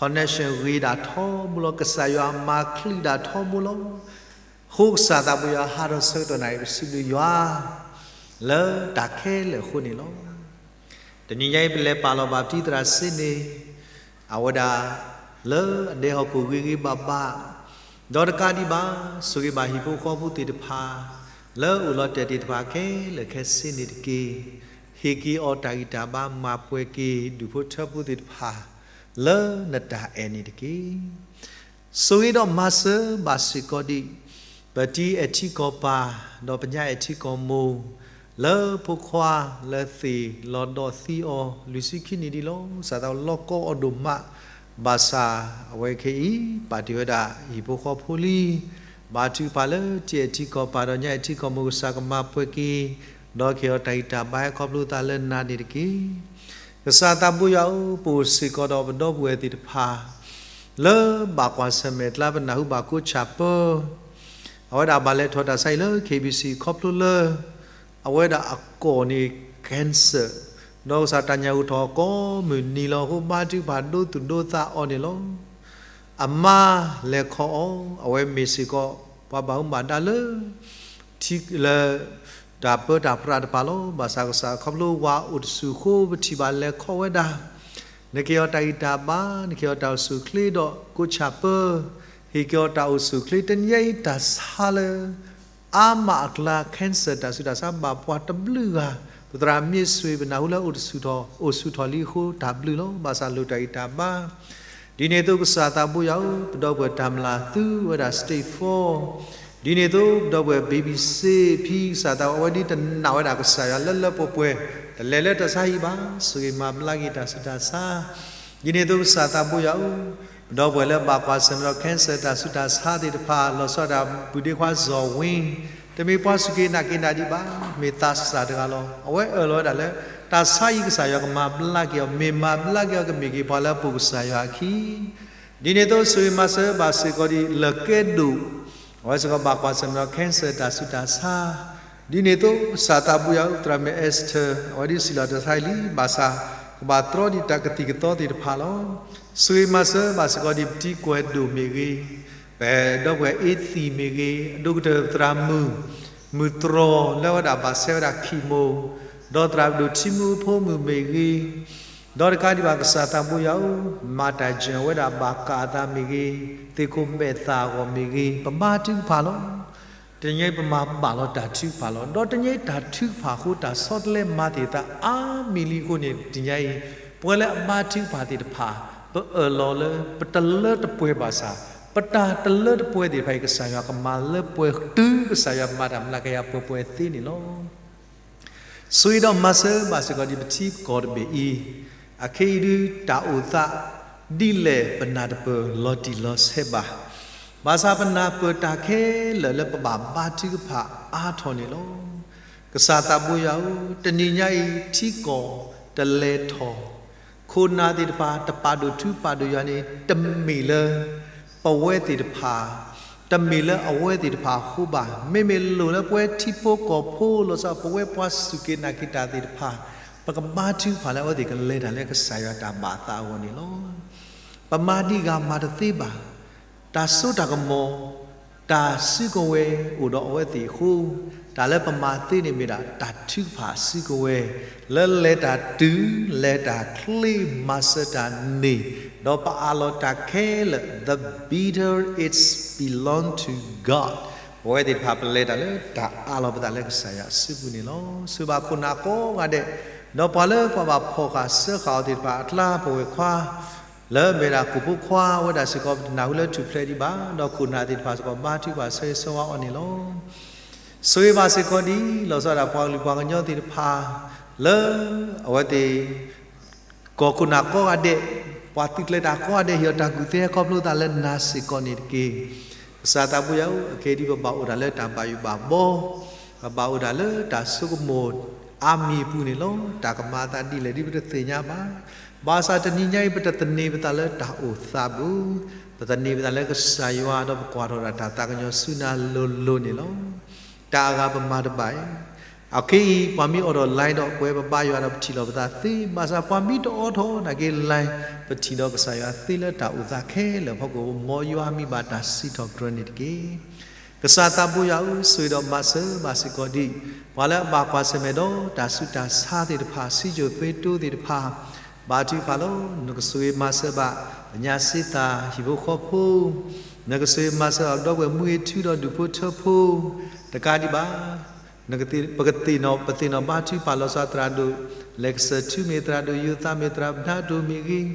Connection ဂ့ၤဒၣ်ထီဘိလီၤ, ကစၢ်ယွၤမၤချုးဒၣ်ထီဘိလီၤ. အဃိကစၢ်သးဘိယွၤဟးထီၣ်ဆၢကတီၢ်နၣ်ရံၣ် ပစံးဘျုးယွၤ လၢတၢ်ခဲလၢာ်အဃိန့ၣ်လီၤ. တနံၤညါအံၤ ပလဲၤပာ်လီၤဘၣ်ပတံၤသရၣ်စ့န့ၣ် အဝဲဒၣ် လၢအဒဲဟီၣ်ခိၣ်ဂ့ၤဂ့ၤဘၣ်ဘၣ်, ဒီးတကးဒံးဘၣ် ဆိၣ်ဂ့ၤဘၣ်ဟံၣ်ဖိဃီဖိသ့ၣ်တဖၣ် လၢအအိၣ်လီၤတဲာ်သ့ၣ်တဖၣ်ခဲလၢာ်ခဲဆ့န့ၣ်တက့ၢ်. ဟ့ၣ်က့ၤအီၤတၢ်ဂံၢ်တၢ်ဘါ မၤပှဲၤက့ၤဒူၣ်ဖိထၢဖိသ့ၣ်တဖၣ် လၢနတၢ်အဲၣ်န့ၣ်တက့ၢ်. ဆိၣ်ဂ့ၤဒီးမၤစၢၤဘၣ်စ့ၢ်ကီးဒံး ပတံၤအဲၣ်ထံကီၢ်ပၤ ဒီးပညၣ်အဲၣ်ထံကီၢ်မိၢ် လၢဖိခွါလၢသ့ၣ်လီၤဒီးသံအီၤ လွံၢ်ဆံခံနံၣ်ဒံးလီၤ. ကစၢ်သးလီၤကီအီၤဒိၣ်မး, ဘၣ်ဆၣ်အဝဲခဲအံၤ ပာ်တ့ၢ်ဝဲဒၣ်ဟံၣ်ဖိဃီဖိလံ, ဘါထုကဖၣ်လၢတံၤအဲၣ်ထံကီၢ်ပၤ ဒီးညၣ်အဲၣ်ထံကီၢ်မိၢ် ကစၢ်ကမၤပှဲၤက့ၤ ဒီးကဟ့ၣ်အီၤတၢ်ဂံၢ်တၢ်ဘါ ဟဲခီဖျိသးလၢနၤန့ၣ်တက့ၢ်. ကစၢ်သးဘိယွၤဧၢ, ပအိၣ်စ့ၢ်ကီးဒီးပဒီပုၢ်ဝဲၢ်သ့ၣ်တဖၣ် လၢဘၣ်ကွၢ်ဆၢၣ်မဲာ်ကျါ ပနၢ်ဟူဘၣ်ကိးဆၣ်ပၢ အဝဲဒၣ်ဘၣ်လဲၤထီၣ်တၢ်ဆါအံၤလၢ KBC ခီဖျိလၢ အဝဲဒၣ်အကိးန့ၣ် cancer, ဒီးကစၢ်တၢ်ညၣ်ဟူထီၣ်ကိးမုၢ်နံၤလီၤ. အဃိဘါထုကဖၣ်ဒိသူၣ်ဒိသးအီၤန့ၣ်လီၤ. အမါလဲၤခီအီၤ, အဝဲမ့ၢ်စ့ၢ်ကီး ပှၤဘၣ်မူဘၣ်ဒါလၢ ထံလၢ တၢ်ပၢတၢ်ပြးတဖၣ်လီၤ. ဘၣ်ဆၣ်ကစၢ်ခီဖျိဝၤအိၣ်တဆူၣ်အဃိ ပထံၣ်ဘၣ်လဲၤခီဝဲဒၣ် နက့ၤအီၤတၢ်ဂံၢ်တၢ်ဘါ, နက့ၤအီၤတၢ်အိၣ်ဆူၣ်အိၣ်ချ့ဒီးကိးဆၣ်ပၢ, ဟ့ၣ်က့ၤအီၤတၢ်အိၣ်ဆူၣ်အိၣ်ချ့ တနံၤညါအံၤ တၢ်ဆါလၢ အါမးအကျါ cancer တၢ်ဆူးတၢ်ဆါဘၣ်ပှၤတဘျုးဂၤ, ပသရၣ်မ့ၢ်စွ့ၤ ပနၢ်ဟူလၢအိၣ်တဆူၣ်ထီၣ် အိၣ်ဆူၣ်ထီၣ်လံအဃိ တၢ်ဘျုးလီၤ. ဘၣ်ဆၣ်လိၣ်တၢ်ဂံၢ်တၢ်ဘါ ဒ်န့ၣ်အသိးကစၢ်သးဘိယွၤဧၢ, ပဒီပုၢ်ဝဲၢ်တၢ်မျၢ်သုဝဲဒၣ် stage four, ဒ်န့ၣ်အသိး ပဒီပုၢ်ဝဲၢ် baby စ့ဖံ ကစၢ်သးဘိယွၤ အဝဲဒ်တနာ်ဝဲဒၣ်ကစၢ်ယွၤလၢလၢပှဲၤပှဲၤ, တလဲၤလၢတၢ်ဆါဟံၣ်ဘၣ်, ဆိၣ်ဂ့ၤမၤဘျါက့ၤတၢ်ဆူးတၢ်ဆါ, ဒ်န့ၣ်အသိးကစၢ်သးဘိယွၤဧၢ, ပဒီပုၢ်ဝဲၢ်လၢဘၣ်ကွၢ်ဆၢၣ်မဲာ်ဒီး cancer တၢ်ဆူးတၢ်ဆါသ့ၣ်တဖၣ် လီၤဆီဒၣ်တၢ် ပုၢ်ဒ့ခွါစီၤဝ့, တမ့ၢ်ပှၤစူၢ်က့ၤနာ်က့ၤတၢ်ဒံးဘၣ်, မ့ၢ်သးစၢ်တဂၤလီၤ. အဝဲအၢၣ်လီၤဝဲဒၣ်လၢ တၢ်ဆါအံၤကစၢ်ယွၤကမၤဘျါက့ၤအီၤ, မ့ၢ်မၤဘျါက့ၤအီၤကမ့ၢ်က့ၤပှၤလၢအပိာ်ကစၢ်ယွၤအခံ ဒ်န့ၣ်အသိးဆိၣ်ဂ့ၤမၤစၢၤဘၣ်စ့ၢ်ကီးဒ် လၢကဲဒိၣ်, အဝဲစ့ၢ်ကီးဘၣ်ကွၢ်ဆၢၣ်မဲာ်ဒီး cancer တၢ်ဆူးတၢ်ဆါ, ဒ်န့ၣ်အသိးကစၢ်သးဘိယွၤဧၢ, သရၣ်မုၣ် Esther အဝဲဒ်စံးလီၤတၢ်ဆါအံၤလံ, ဘၣ်ဆၣ် ကဘၣ်တြီဒံးတၢ်ကသံၣ်ကသီသ့ၣ်တဖၣ်လီၤ. ဆိၣ်ဂ့ၤမၤစၢၤဘၣ်စ့ၢ်ကီးဒ်ပတံၤကွဲၤဒိၣ်မ့ၢ်ဂ့ၤ, ပဒီပုၢ်ဝဲၢ်အ့သံၣ်မ့ၢ်ဂ့ၤ, အဒိၣ်ကတၢၢ်သရၣ်မုၣ် မုၢ်တြီၤလၢဝဲဒၣ်ဘၣ်ဆဲးဝဲဒၣ် chemo, ဒီးသရၣ်ဒိၣ်ထံမုၢ်ဖိမုၣ်မ့ၢ်ဂ့ၤ, ဒီးတကးဒံးဘၣ်ကစၢ်သးဘိယွၤဧၢ, မၤတၢ်ယၢၢ်ဝဲဒၣ်ဘၣ်ကးအသးမ့ၢ်ဂ့ၤ, သ့ၣ်ခိၣ်မဲာ်သၣ်အဂီၢ်မ့ၢ်ဂ့ၤ, ပဘါထုကဖၣ်လီၤ. တနံၤညါအံၤပမၤဘၣ်လီၤတၢ်ထုကဖၣ်လီၤ. ဒီးတနံၤညါအံၤတၢ်ထုကဖၣ်အဃိ တၢ်ဆီတလဲမၤသ့ၣ်သးအါမံၤလံအဃိန့ၣ် တနံၤညါအံၤ ပဝဲလၢအဘါထုကဖၣ်သ့ၣ်တဖၣ် ပအၢၣ်လီၤလၢ ပတလၢတပှဲၤဘၣ်ဆၣ် ပတၢ်တလၢတပှဲၤသ့ၣ်တဖၣ်အံၤ ကစၢ်ယွၤကမၤလၢပှဲၤတုၤကစၢ်ယွၤမၤတၢ်မျးကယၤပှဲၤပှဲၤသ့န့ၣ်လီၤ. ဆိၣ်ဂ့ၤဒီးမၤစၢၤဘၣ်စ့ၢ်ကီးဒ်ပထံပကီၢ်တဘ့ၣ်အံၤ, အခဲအံၤဒုးတၢ်အိၣ်သးဒ်လဲၣ်ပနၢ်တပၢၢ်လီၤတံၢ်လီၤဆဲးဘၣ်. ဘၣ်ဆၣ်ပနၢ်ပၢၢ်တၢ်ခဲလၢာ်လၢပဘၣ်ဘါထုကဖၣ်အါထီၣ်န့ၣ်လီၤ. ကစၢ်သးဘိယွၤဧၢ, တနံၤညါအံၤထံကီၢ်တလဲၤထီၣ်, ခိၣ်နၢ်သ့ၣ်တဖၣ်တပာ်ဒိၣ်ထူပာ်ဒိၣ်ယွၤန့ၣ် တမ့ၢ်လၢ ပဝဲသ့ၣ်တဖၣ်, တမ့ၢ်လၢအဝဲသ့ၣ်တဖၣ်အဃိဘၣ်. မ့မ့ၢ်လိၣ်လၢပဝဲထံဖိကီၢ်ဖိလီၤဆီ ပဝဲပှၤစူၢ်က့ၤနာ်က့ၤတၢ်သ့ၣ်တဖၣ်, ပကဘါထုကဖၣ်လၢအဝဲသ့ၣ်ကလဲၤတၢ်လၢကစၢ်ယွၤတၢ်ဘၣ်သးအဂီၢ်န့ၣ်လီၤ. ပမၤဒံးဂၤမၤတသ့ဘၣ်. တၢ်စိတၢ်ကမီၤ, တၢ်စုကဝဲၤအိၣ်ဒီးအဝဲသ့ၣ်အဃိ, တၢ်လၢပမၤသ့န့ၣ်မ့ၢ်ဒၣ်တၢ်ထုကဖၣ်စုကဝဲၤ, လၢလဲၤတၢ်တုၤ, လဲၤတၢ်ချ့, မၤစၢၤတၢ်န့ၢ်, ဒီးပအးလီၤတၢ်ခဲလၢာ်, the better it's belong to God. ပဝဲသ့ၣ်တဖၣ်ပလဲၤတၢ်လၢတၢ်အးလီၤပသးလၢကစၢ်ယွၤအစုပူၤန့ၣ်လီၤ. ဆိၣ်ဂ့ၤဘၣ်ခိၣ်နၢ်ကိးဂၤဒဲး, ဒီးပှၤလၢပှၤဘၣ်ဖီၣ်ဃာ်စၢဃာ်အီၤသ့ၣ်တဖၣ်အကျါ ပဝဲၢ်ခွါ လၢအမ့ၢ်ဒၣ်ခိၣ်ဖိခွါဝဲဒၣ်စ့ၢ်ကီး ပတနၢ်ဟူလၢထူၣ်ဖျဲးဒံးဘၣ်, ဒီးခိၣ်နၢ်သ့ၣ်တဖၣ်စ့ၢ်ကီး ဘါထုကဖၣ်ဆၢဂ့ၤဆၢဝါအီၤန့ၣ်လီၤ. ဆိၣ်ဂ့ၤဘၣ်စ့ၢ်ကီးဒ် လီၤဆီဒၣ်တၢ်ပှၤကလုာ်ပှၤကညီသ့ၣ်တဖၣ် လၢအဝဲသ့ၣ် ကီၢ်ခိၣ်နၢ်ကိးဂၤဒဲး, ပှၤသုးကျဲၤတၢ်ကိးဂၤဒဲး ဟ့ၣ်အီၤတၢ်ကူၣ်သ့ခီဖျိသးလၢနၤစ့ၢ်ကီးန့ၣ်တက့ၢ်. ကစၢ်သးဘိယွၤဧၢ, အခဲအံၤဒ်ပဘၣ်အိၣ်ဒၣ်လၢတၢ်ဘၣ်ယိၣ်ဘၣ်ဘီ, ပဘၣ်အိၣ်ဒၣ်လၢတၢ်ဆိကမိၣ်အါမံၤအပူၤန့ၣ်လီၤ. တၢ်ကမၤအသးဒ်လဲၣ်ဒ်ပတသ့ၣ်ညါဘၣ်. ဘၣ်ဆၣ်တနံၤညါအံၤ ပတသန့ၤပသးလၢတၢ်အိၣ်သးပူၤ, ပသန့ၤပသးလၢကစၢ်ယွၤဒီးပကွၢ်ထီၣ်ဒၣ်တၢ်သးကညီၤဆူနၤလိၤလိၤန့ၣ်လီၤ. တၢ်အဂၤပမၤတဘၣ်အံၤ, အခဲအံၤ ပှၤမ့ၢ်အိးထီၣ် line ဒီး ပဝဲပဘါယွၤဒီးပထံၣ်လိာ်ပသးသ့, ဘၣ်ဆၣ်ပှၤမ့ၢ်တအိးထီၣ်နာ်က့ line ပထံၣ်ဒီးကစၢ်ယွၤသ့လၢတၢ်အိၣ်သးခဲလၢာ်အဖီခိၣ်, မ်ယွၤမံဘၣ်တၢ်စံးထီၣ်ပတြၢၤန့ၣ်တက့ၢ်. ကစၢ်သးဘိယွၤဧၢ, ဆိၣ်ဂ့ၤဒီးမၤစၢၤဘၣ်စ့ၢ်ကီးဒ် ပှၤလၢအဘၣ်ကွၢ်ဆၢၣ်မဲာ်ဒီးတၢ်ဆူးတၢ်ဆါသ့ၣ်တဖၣ်, စံယိၣ်သွ့တိသ့ၣ်တဖၣ်, ဘါထုကဖၣ်လီၤ. နကဆိၣ်ဂ့ၤမၤစၢၤဘၣ် ပညါစ့သၣ်ဟံၣ်ဖိဃီဖိ, နကဆိၣ်ဂ့ၤမၤစၢၤဘၣ် ပဒီပုၢ်ဝဲၢ်မူဂ့ၤထူဒီးဒူၣ်ဖိထၢဖိ, တကးဒံးဘၣ် ပကသ့ၣ်နီၣ်, ပသ့ၣ်နီၣ်ဘါထုကဖၣ်လီၤဆီသရၣ်ဒိၣ်လဲၤကစၢၢ်ထူမ့ၢ်, သရၣ်ဒိၣ်ယိၤသးမ့ၢ်, သရၣ်ဘနါဒိၣ်မ့ၢ်ဂ့ၤ,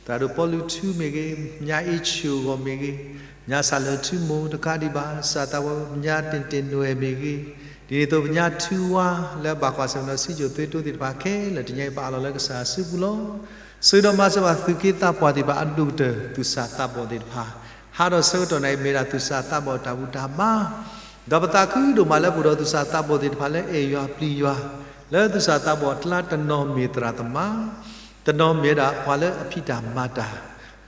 သရၣ်ဒိၣ်ပီလူးထူမ့ၢ်ဂ့ၤ, ပညါအ့ၣ်ဆူၣ်အဂီၢ်မ့ၢ်ဂ့ၤ, ပညါစၢ်လၢထူမိၢ်, တကးဒံးဘၣ် စၢ်သးဝဲ ပညါတ့ၢ်တ့ၢ်နွဲၣ်မ့ၢ်ဂ့ၤ, ဒ်န့ၣ်အသိးပညါထူဝါလၢအဘၣ်ကွၢ်ဆၢၣ်မဲာ်ဒီးစံယိၣ်သွ့တိသ့ၣ်တဖၣ်ခဲလၢာ် တနံၤညါအံၤပအးလီၤလၢကစၢ်အစုပူၤလီၤ. ဆိၣ်ဂ့ၤဒီးမၤစၢၤဘၣ်သူၣ်က့သးပှၢ်သ့ၣ်တဖၣ် အဒိၣ်ကတၢၢ် သူၣ်စၢ်သးဘီၣ်သ့ၣ်တဖၣ်, ဟးဒီးဆၢကတီၢ်န့ၣ် မ့ၢ်ဒၣ်သူၣ်စၢ်သးဘီၣ်တၢ်ဘူၣ်တၢ်ဘါ, ဒီးပသးခုဒိၣ်မးလၢပအိၣ်ဒီးသူၣ်စၢ်သးဘီၣ်သ့ၣ်တဖၣ်လၢအဲၣ်ယွၤပျံၤယွၤ, လၢသူၣ်စၢ်သးဘီၣ်အကျါ တနီၤမ့ၢ်သရၣ်သမါ, တနီၤမ့ၢ်ဒၣ်ပှၤလၢအဖံးတၢ်မၤတၢ်,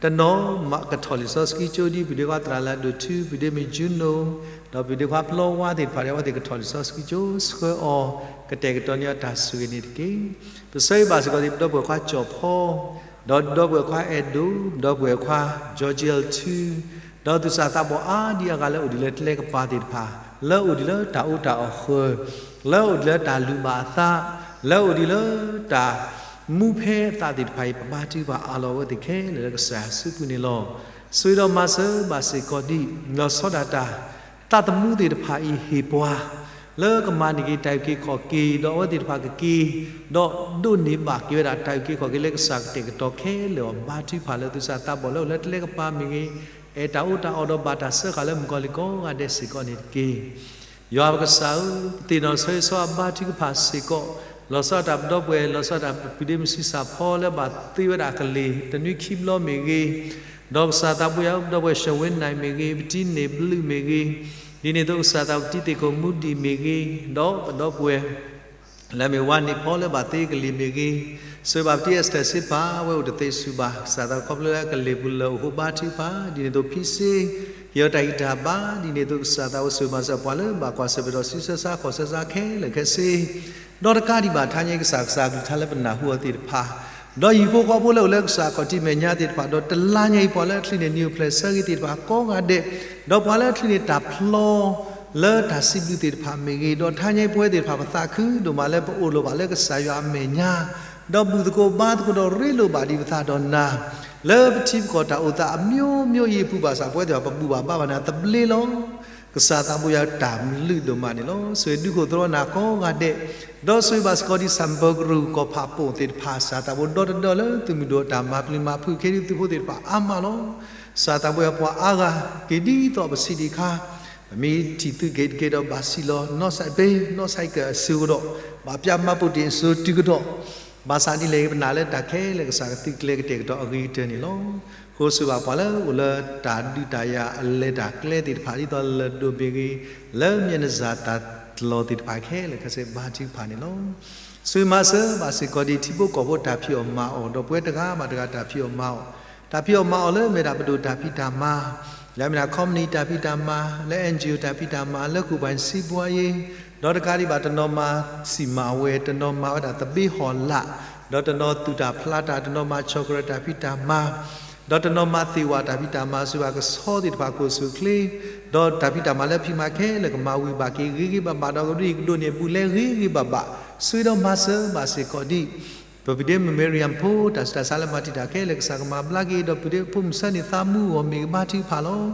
တနီၤမ့ၢ်ကထီၣ်လံာ်စီဆှံကၠိဒ် ပုၢ်ဒ့ခွါသရၣ်လၢအဒိၣ်ထူ, ပုၢ်ဒ့မုၣ်ကၠူနိ, ဒီးပုၢ်ဒ့ခွါဖျီဝါသ့ၣ်တဖၣ်ဒီး အဝဲသ့ၣ်ကထီၣ်လံာ်စီဆှံကၠိဆှၢအီၤ ကတဲာ်ကတီၤန့ၢ်အီၤတၢ်ဆိၣ်ဂ့ၤန့ၣ်တက့ၢ်. ပဆၢဂ့ၤဘၣ်စ့ၢ်ကီးသ့ၣ် ပဒီပုၢ်ဝဲၢ်ခွါကၠီၣ်ဖီ, ဒီးဒီပုၢ်ဝဲၢ်ခွါအဲၣ်ဒိၣ်, ဒီပုၢ်ဝဲၢ်ခွါ ကၠီကၠဲလ်ထူ, ဒီးသူၣ်စၢ်သးဘီၣ်အါဒံအါဂၤလၢအိၣ်ဒံးလၢကျဲကပၤသ့ၣ်တဖၣ်, လၢအိၣ်ဒံးလၢတၢ်အူတၢ်အီၣ်ဃၢၤ, လၢအိၣ်ဒံးလၢတၢ်လူၤဘၣ်အသး, လၢအိၣ်ဒံးလၢတၢ် မူဖဲအသးသ့ၣ်တဖၣ်အံၤ ပဘါထုကဖၣ်အးလီၤအဝဲသ့ၣ်ခဲလၢာ်လၢကစၢ်ယွၤအစုပူၤန့ၣ်လီၤ. ဆိၣ်ဂ့ၤဒီးမၤစၢၤဘၣ်စ့ၢ်ကီးဒ် လီၤဆီဒၣ်တၢ် သးသမူသ့ၣ်တဖၣ်အံၤဟ့ၣ်ပှၤ လၢကမၤန့ၢ်က့ၤတၢ်အုၣ်က့ၤခီၣ်က့ၤ ဒီးအဝဲသ့ၣ်တဖၣ်ကက့ၤ ဒီးဒိးန့ၢ်ဘၣ်က့ၤဝဲဒၣ်တၢ်အုၣ်က့ၤခီၣ်က့ၤလၢကစၢ်ကတဲာ်ကတီၤခဲလၢာ်အီၤ ဘါထုကဖၣ်လၢ သူၣ်စၢ်သးဘီၣ်လၢအိၣ်လၢကျဲကပၤမ့ၢ်ဂ့ၤ, အဲၣ်တၢ်အီၣ်တၢ်အီဒီးဘၣ်တၢ်စၢဃာ်လၢမုၣ်ကီၤလံၢ်ကိးဂၤဒဲးစ့ၢ်ကီးန့ၣ်တက့ၢ်. ယွၤပကစၢ်ဧၢ, ပသ့ၣ်နီၣ်ဆိၣ်ဂ့ၤဆိၣ်ဝါဘါထုကဖၣ်စ့ၢ်ကီး, လီၤဆီဒၣ်တၢ်ပဒီပုၢ်ဝဲၢ်, လီၤဆီဒၣ်တၢ်ပဖုဒ့မုၣ်ဆံးစၢ်ဖီလၢဘၣ်သ့ဝဲဒၣ်ကလံၤ တနွံခံဘျီမ့ၢ်ဂ့ၤ, ဒီးကစၢ်သးဘိယွၤပဒီပုၢ်ဝဲၢ် ၡဝ့နၢၣ်မ့ၢ်ဂ့ၤ, ပတံန့ၢ်ဘျုးမ့ၢ်ဂ့ၤ, ဒ်န့ၣ်အသိးကစၢ်သးပတံသ့ၣ်ခိၣ်မူဒံၣ်မ့ၢ်ဂ့ၤ, ဒီးပဒီပုၢ်ဝဲၢ် လၢမ့ၢ်ဝါန့ၢ်ဖီလၢဘၣ်သ့ကလံၤမ့ၢ်ဂ့ၤ, ဆိၣ်ဂ့ၤဘၣ်ပတံအ့စတၢၢ်စ့ပာ် ဝဲအိၣ်တသ့ဆူၣ်ဘၣ် ကစၢ်သးခီဖျိလၢကလ့ၤပူၤလၢအိၣ်ဃိဘါထုကဖၣ် ဒ်န့ၣ်အသိးဖံစ့ ဟ့ၣ်အီၤတၢ်ဂံၢ်တၢ်ဘါ ဒ်န့ၣ်အသိးကစၢ်သးအိၣ်ဆိၣ်ဂ့ၤမၤစၢၤပှၤလၢဘၣ်ကွၢ်ဆၢၣ်မဲာ်ဒီးဆူစၢဆါခီၣ်ဆၢဆါခဲလၢာ်ခဲဆ့ ဒီးတကးဒံးဘၣ် ထါညါကစၢ်ကစၢ်ကလုၢ်ကထါလၢပနၢ်ဟူအီၤသ့ၣ်တဖၣ်, ဒီးဟံၣ်ဖိဃီဖိလၢအိၣ်လၢကစၢ်ခီၣ်ထံးမဲာ်ညါသ့ၣ်တဖၣ်, ဒီးတလါညါအံၤပှၤလၢအချုးန့ၢ်နံၣ်အိၣ်ဖျဲၣ်ဆၢဂ့ၤသ့ၣ်တဖၣ်ကိးဂၤဒဲး, ဒီးပှၤလၢအချုးန့ၢ်တၢ်ဖျီလၢတၢ်စံးဘျုးသ့ၣ်တဖၣ်မ့ၢ်ဂ့ၤ, ဒီးထါညါအံၤပဝဲသ့ၣ်တဖၣ်ပသးခုဒိၣ်မးလၢပအိၣ်လီၤဘၣ်လၢကစၢ်ယွၤအမဲာ်ညါ ဒီးဘူၣ်သကိးဘါသကိးဒီးရ့လိာ်ဘၣ်ဒံးပသးဒီးနၤ, လၢပထံပကီၢ်တၢ်အိၣ်သးအမျိုးမျိုးအံၤအပူၤဘၣ်ဆၣ် ပဝဲသ့ၣ်တဖၣ်ပဘူၣ်ဘၣ်ဘါဘၣ်နၤသဘျ့လီၤ. ကစၢ်သးဘိယွၤတၢ်ဘျုးဒိၣ်မးန့ၣ်လီၤ. ဆိၣ်ဂ့ၤဒုးခိၣ်သရၣ်နၤကိးဂၤဒဲး, ဒီးဆိၣ်ဂ့ၤဘၣ်စ့ၢ်ကီးဒ်ဆၣ်မပၢၤကရူၢ်ကီၢ်ဖးပိၣ်သ့ၣ်တဖၣ်, ကစၢ်သးဘိဒီတဒီလၢသုးမုၢ်ဒိၣ်အတၢ်မၤပျံၤမၤဖုး ခ့ဒံသုးဖိသ့ၣ်တဖၣ်အါမးလီၤ. ကစၢ်သးဘိယွၤပှၤအါဂၤက့ၤဒ်သိးပစံးဒံးအခါ ပမ့ၢ်ထံၣ်သုးက့ၤတက့ၤဒီးဘၣ်စံးလီၤ နီၢ်စဲးပ့ၤ နီၢ်စဲးကၢးအစိၤကဒီး, ဘၣ်ပၠးမၤပိာ်တ့ၢ်အစိၤတုၤကဒီး, ဘၣ်ဆၣ်ဒ်လဲၣ်ဂ့ၤ ပနာ်လၢတၢ်ခဲလၢာ်ကစၢ်ကသုးကျဲကတဲာ်ကတီၤအဂ့ၤကတၢၢ်န့ၣ်လီၤ. ဃိဆိၣ်ဂ့ၤဘၣ်ပှၤလၢအိၣ်လၢတၢ်ဒုးတၢ်ယၤအလဲၤတၢ်ကျဲသ့ၣ်တဖၣ် ဒ်သိးလၢၢ်ဒိၣ်မ့ၢ်ဂ့ၤ, လၢမဲာ်နစၢ်တၢ်လီၢ်သ့ၣ်တဖၣ်ခဲလၢာ်ခဲဆ့ဘါထုကဖၣ်န့ၣ်လီၤ. ဆိၣ်ဂ့ၤမၤစၢၤဘၣ်စ့ၢ်ကီးဒ်ထံဖိကီၢ်ဖိတၢ်ဖံးအီၣ်မၤအီၣ် ဒီးပဝဲတဂၤဘၣ်တဂၤတၢ်ဖံးအီၣ်မၤအီၣ်, တၢ်ဖံးအီၣ်မၤအီၣ်လၢမ့ၢ်ဒၣ်ပဒိၣ်တၢ်ဖံးတၢ်မၤ, လၢမ့ၢ်ဒၣ်ခီပနံၣ်တၢ်ဖံးတၢ်မၤ, လၢ NGO တၢ်ဖံးတၢ်မၤ, လၢကူၣ်ပၤစံးပှၤအံၤ, ဒီးတကးဒံးဘၣ်တနီၤမၤစံၣ်မၤဝဲ, တနီၤမၤဝဲဒၣ်သဘ့ဟီၣ်လာ်, ဒီးတနီၤသူၣ်တၢ်ဖျါတၢ်, တနီၤမၤဆီၣ်ကရၢတၢ်ဖံးတၢ်မၤ ဒီးတနီၤမၤသ့ၣ်ဝဲတၢ်ဖံးတၢ်မၤ ဆိၣ်ဂ့ၤဘၣ်ကဆီသ့ၣ်တဖၣ် ကအိၣ်ဆူၣ်အိၣ်ချ့, ဒီးတၢ်ဖံးတၢ်မၤလၢဖံးမၤခဲလၢာ်ကမၤဝံၤဘၣ်က့ၤဂ့ၤဂ့ၤဘၣ်ဘၣ် ဒီးကဒုးကဒိးန့ၢ်အဘူးအလဲဂ့ၤဂ့ၤဘၣ်ဘၣ်, ဆိၣ်ဂ့ၤဒီးမၤစၢၤဘၣ်စ့ၢ်ကီးဒ် ပပုၢ်ဒ့မုၣ်မ့ၢ်ရံယၣ်ဖိ တၢ်ဆူးတၢ်ဆါလၢမၤတံာ်တာ်ခဲလၢာ်ကစၢ်ကမၤဘျါက့ၤ ဒီးပုၢ်ဒ့ဖိမုၣ်ဆၢန့ၣ်သးမူဂီၢ်မ့ၢ်ဂ့ၤဘါထုကဖၣ်လီၤ.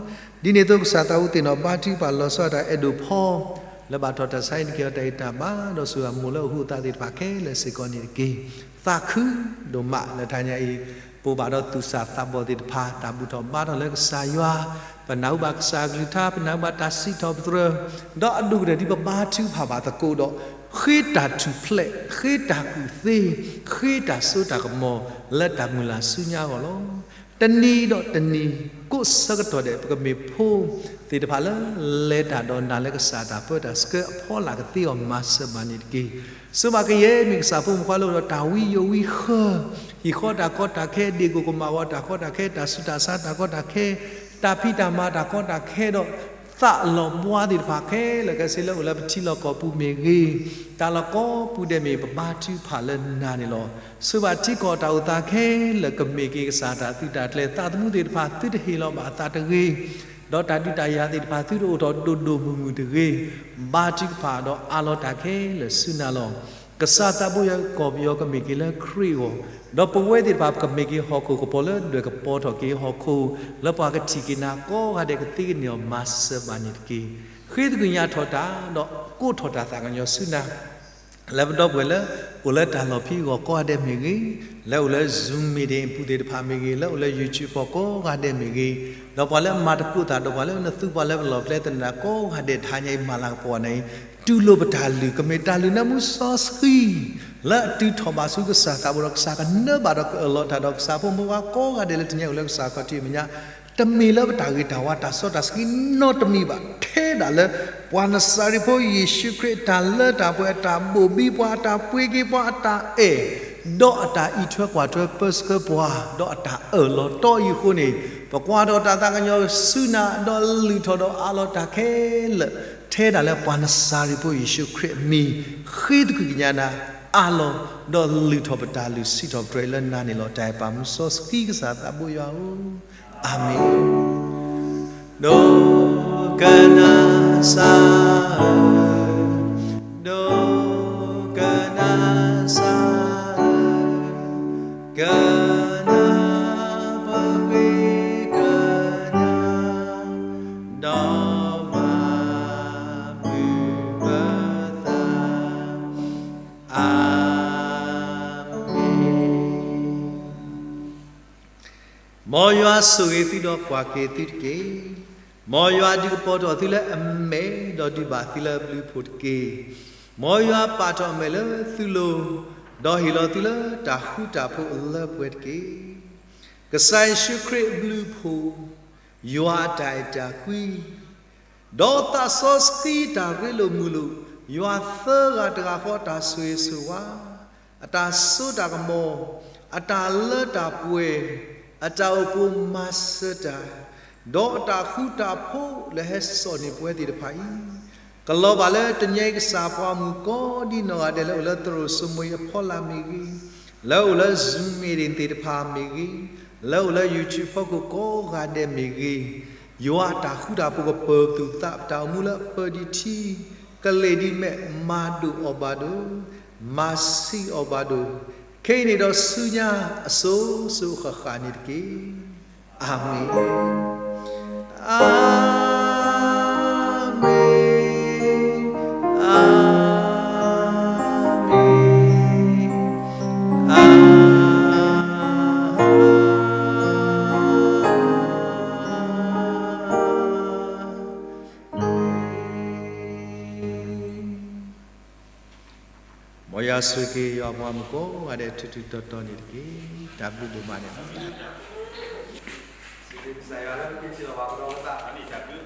ဒ်န့ၣ်အသိးကစၢ်သးဘိသ့ၣ်နီၣ်ဘါထုကဖၣ်လီၤဆီဒၣ်တၢ်အဲၣ်ဒိးဖီ လၢဘၣ်ထီၣ်တၢ်ဆါဟံၣ်တက့ၢ်အီၤတၢ်ဂံၢ်တၢ်ဘါ ဒီးဆိၣ်ဂ့ၤအမိၢ်လၢအဟူးအသးသ့ၣ်တဖၣ်ခဲလၢာ်စ့ၢ်ကီးန့ၣ်တက့ၢ်. သးခုဒိၣ်မးလၢတဟါညါအံၤ ပအိၣ်ဘၣ်ဒီးသူၣ်စၢ်သးဘီၣ်သ့ၣ်တဖၣ် တၢ်ဘူၣ်ထီၣ်ဘါထီၣ်လၢကစၢ်ယွၤ, ပနၢ်ဟူဘၣ်ကစၢ်အကလုၢ်ကထါ, ပနၢ်ဟူဘၣ်တၢ်စံးထီၣ်ပတြၢၤ, ဒီးအဒိၣ်ကတၢၢ်ဒ်ပဘါထုကဖၣ်ဘၣ်သကိးဒီး ဃ့တၢ်ထူၣ်ဖျဲး, ဃ့တၢ်ကူၣ်သ့, ဃ့တၢ်စိတၢ်ကမီၤ လၢတၢ်မုၢ်လၢ်ဆူညါအဂီၢ်လီၤ. တနံၤဒီးတနံၤ ကိးဆၢကတီၢ်ဒဲး ပကမ့ၢ်ဖိသ့ၣ်တဖၣ်လၢ လဲၤတၢ်ဒီးနၤလၢကစၢ်တၢ်ပၢတၢ်ဆှၢအဖီလာ်ကသ့အီၤမၤစၢၤဘၣ်န့ၣ်တက့ၢ်. ဆိၣ်ဂ့ၤဘၣ်ကယဲၢ်မ့ၢ်ကစၢ်ဖိမုၣ်ဖိခွါလၢအိၣ်ဒီးတၢ်ဝံယိးဝံဃၢၤ, ဟံၣ်ဃီတၢ်ကီတၢ်ခဲ, ဒ့ၣ်ကိၢ်ကမၣ်ဂီၤတၢ်ကီတၢ်ခဲ, တၢ်ဆူးတၢ်ဆါတၢ်ကီတၢ်ခဲ, တၢ်ဖံးတၢ်မၤတၢ်ကီတၢ်ခဲဒီး သးလီၤဘှါသ့ၣ်တဖၣ်ခဲလၢာ်ခဲဆ့လၢအိၣ်လၢပထံလီၢ်ကီၢ်ပူၤမ့ၢ်ဂ့ၤ, တၢ်လီၢ်ကိးပူၤဒဲးမ့ၢ်ပဘါထုကဖၣ်လၢနၤန့ၣ်လီၤ. ဆိၣ်ဂ့ၤဘၣ်ထံကီၢ်တၢ်အိၣ်သးခဲလၢာ်ကမ့ၢ်က့ၤကစၢ်တၢ်သုးတၢ်ကျဲၤ သးသမူသ့ၣ်တဖၣ်သုတဟ့ၣ်လီၤဘၣ်အသးတဂ့ၤ, ဒီးတၢ်ဒုးတၢ်ယၤသ့ၣ်တဖၣ်သုတအိၣ်ထီၣ်ဒိၣ်ဒိၣ်မုၢ်မုၢ်တဂ့ၤ, ဘါထုကဖၣ်ဒီးအးလီၤတၢ်ခဲလၢာ်ဆူနၤလီၤ. ကစၢ်သးဘိယွၤကီၢ်ပယီၤကမ့ၢ်က့ၤလၢခရံာ်အဂီၢ်, ဒီးပဝဲသ့ၣ်တဖၣ်ပကမ့ၢ်က့ၤဟီၣ်ခိၣ်ကပီၤလၢဒွဲၣ်ကပီၤထီၣ်က့ၤဟီၣ်ခိၣ် လၢပှၤကထံၣ်က့ၤနၤကိးဂၤဒဲးကသ့ကန့ၢ်အီၤမၤစၢၤဘၣ်န့ၣ်တက့ၢ်. ဃ့သကွံာ်ညါထီၣ်တၢ် ဒီးကိးထီၣ်တၢ်သးကညီၤဆူနၤ လၢပဒီပုၢ်ဝဲၢ်လၢ အိၣ်လၢတၢ်လီၢ်ဖံးဂီၢ်ကိးဂၤဒဲးမ့ၢ်ဂ့ၤ, လၢအိၣ်လၢ Zoom meeting အပူၤသ့ၣ်တဖၣ်မ့ၢ်ဂ့ၤ, လၢအိၣ်လၢ YouTube ဖီကိးဂၤဒဲးမ့ၢ်ဂ့ၤ, ဒီးပှၤလၢမၤသကိးတၢ်ဒီးပှၤလၢနသူပှၤလၢပလီၢ်ပကျဲသနၢၣ်ကိးဂၤဒဲး တဟါညါအံၤမၤလၤကပီၤနၤအံၤ တူၢ်လိာ်ပတၢ်လုၢ် ကမ့ၢ်တၢ်လုၢ်နၢမူစီဆှံ လၢအတုၤထီၣ်ဘၣ်ဆူကစၢ်သးဘိဒီး ကစၢ်ကနၢဘၣ်ဒီးကအၢၣ်လီၤတၢ်ဒီးကစၢ်ဖိမုၣ်ဖိခွါကိးဂၤဒဲးလၢတနံၤအံၤအိၣ်လၢကစၢ်ခီၣ်ထံးမဲာ်ညါ တမ့ၢ်လၢပတၢ်ဂ့ၤတၢ်ဝါတၢ်စီတၢ်ဆှံနီတမံၤဘၣ်, ထဲဒၣ်လၢ ပှၤနစၤရ့းဖိယ့ၣ်ၡူးခရံာ်အတၢ်လၢတၢ်ပှဲၤ အတၢ်ဘိၣ်ဘံပှၤ အတၢ်ပှ့ၤက့ၤပှၤ အတၢ်အဲၣ် ဒီးအတၢ်အံးထွဲကွၢ်ထွဲပၢဆှၢပှၤ ဒီးအတၢ်အၢၣ်လီၤတီအံၤအဃိန့ၣ် ပကွၢ်ထီၣ်တၢ်သးကညီၤဆူနၤ ဒီးလုၢ်ထီၣ်ဒီးအးလီၤတၢ်ခဲလၢာ် ထဲဒၣ်လၢပှၤနစၤရ့းဖိယ့ၣ်ၡူးခရံာ်အမံၤ ဃ့သကွံာ်ကညးနၤ အးလီၤ ဒီးလုၢ်ထီၣ်ပတၢ်လုၢ် စံးထီၣ်ပတြၢၤလၢနၤန့ၣ်လီၤ. တၢ်အဲၣ်ပာ်မူစီဆှံကစၢ်သးဘိယွၤဧၢ, အၤမ့ၣ်. ဒိကနၣ်စၢ်ဧၢ, ဒိကနၣ်စၢ်ဧၢ မ်ယွၤဆိၣ်ဂ့ၤသုဒီးကွၢ်က့ၤသုတက့ၢ်. မ်ယွၤဒုးကပီၤထီၣ်သုလၢအမဲာ် ဒီးဒုးဘၣ်သုလၢအဘျုးအဖှိၣ်တက့ၢ်. မ်ယွၤပာ်ထီၣ်အမဲာ်လၢသုလိၤ, ဒီးဟ့ၣ်လီၤသုလၢတၢ်ဃူတၢ်ဖိးအလၢပှဲၤတက့ၢ်. ကစၢ်ယ့ၣ်ၡူးခရံာ်အဘျုးအဖှိၣ်, ယွၤအတၢ်အဲၣ်တၢ်ကွံ ဒီးသးစီဆှံတၢ်ရ့လိာ်မုာ်လိာ်, ယွၤသၢဂၤတဂၤဃီအတၢ်ဆိၣ်ဂ့ၤဆိၣ်ဝါ, အတၢ်စိတၢ်ကမီၤ, အတၢ်လၢတၢ်ပှဲၤ, အတၢ်အိၣ်ပိာ်မၤစၢၤတၢ်, ဒီးအတၢ်ဃူတၢ်ဖိးလၢဟဲစိာ်န့ၢ်ပဝဲသ့ၣ်တဖၣ်အံၤ, ကလီၤဘၣ်လၢတနံၤအံၤကစၢ်ပှၤမုၣ်ကိးဒံနီၢ်ဂၤဒဲးလၢအိၣ်လၢသရိာ်စိမိၤအံၤအဖီလာ်မ့ၢ်ဂ့ၤ, လၢအိၣ်လၢ Zoom meeting သ့ၣ်တဖၣ်မ့ၢ်ဂ့ၤ, လၢအိၣ်လၢ YouTube ဖီခိၣ်ကိးဂၤဒဲးမ့ၢ်ဂ့ၤ, ယွၤအတၢ်ဃူတၢ်ဖိးကပၢၤပသူၣ်ပသး ပတၢ်အိၣ်မူလၢအပၢၤဒံးထံ, ကလ့ၢ်ဒံးမဲာ် မၤဒိၣ်အီၤဘၣ်ဒိ, မၤဆံးအီၤဘၣ်ဒိ, ခဲအံၤန့ၣ်ဒီးဆူညါအစိၤစိၤအဃၣ်ဃၣ်န့ၣ်တက့ၢ်. အၤမ့ၣ်, အၤမ့ၣ်, အၤမ့ၣ်, အၤမ့ၣ်. မ်ယွၤဆိၣ်ဂ့ၤက့ၤယွၤပှၤမုၣ်ကိးဂၤဒဲးထူးထူးတီၤတီၤန့ၣ်တက့ၢ်. တၢ်ဘျုးဒိၣ်မးန့ၣ်လီၤ. စံးဘျုးကစၢ်ယွၤလၢပကထံၣ်လိာ်ပသးဒီးတၢ်ဘျုး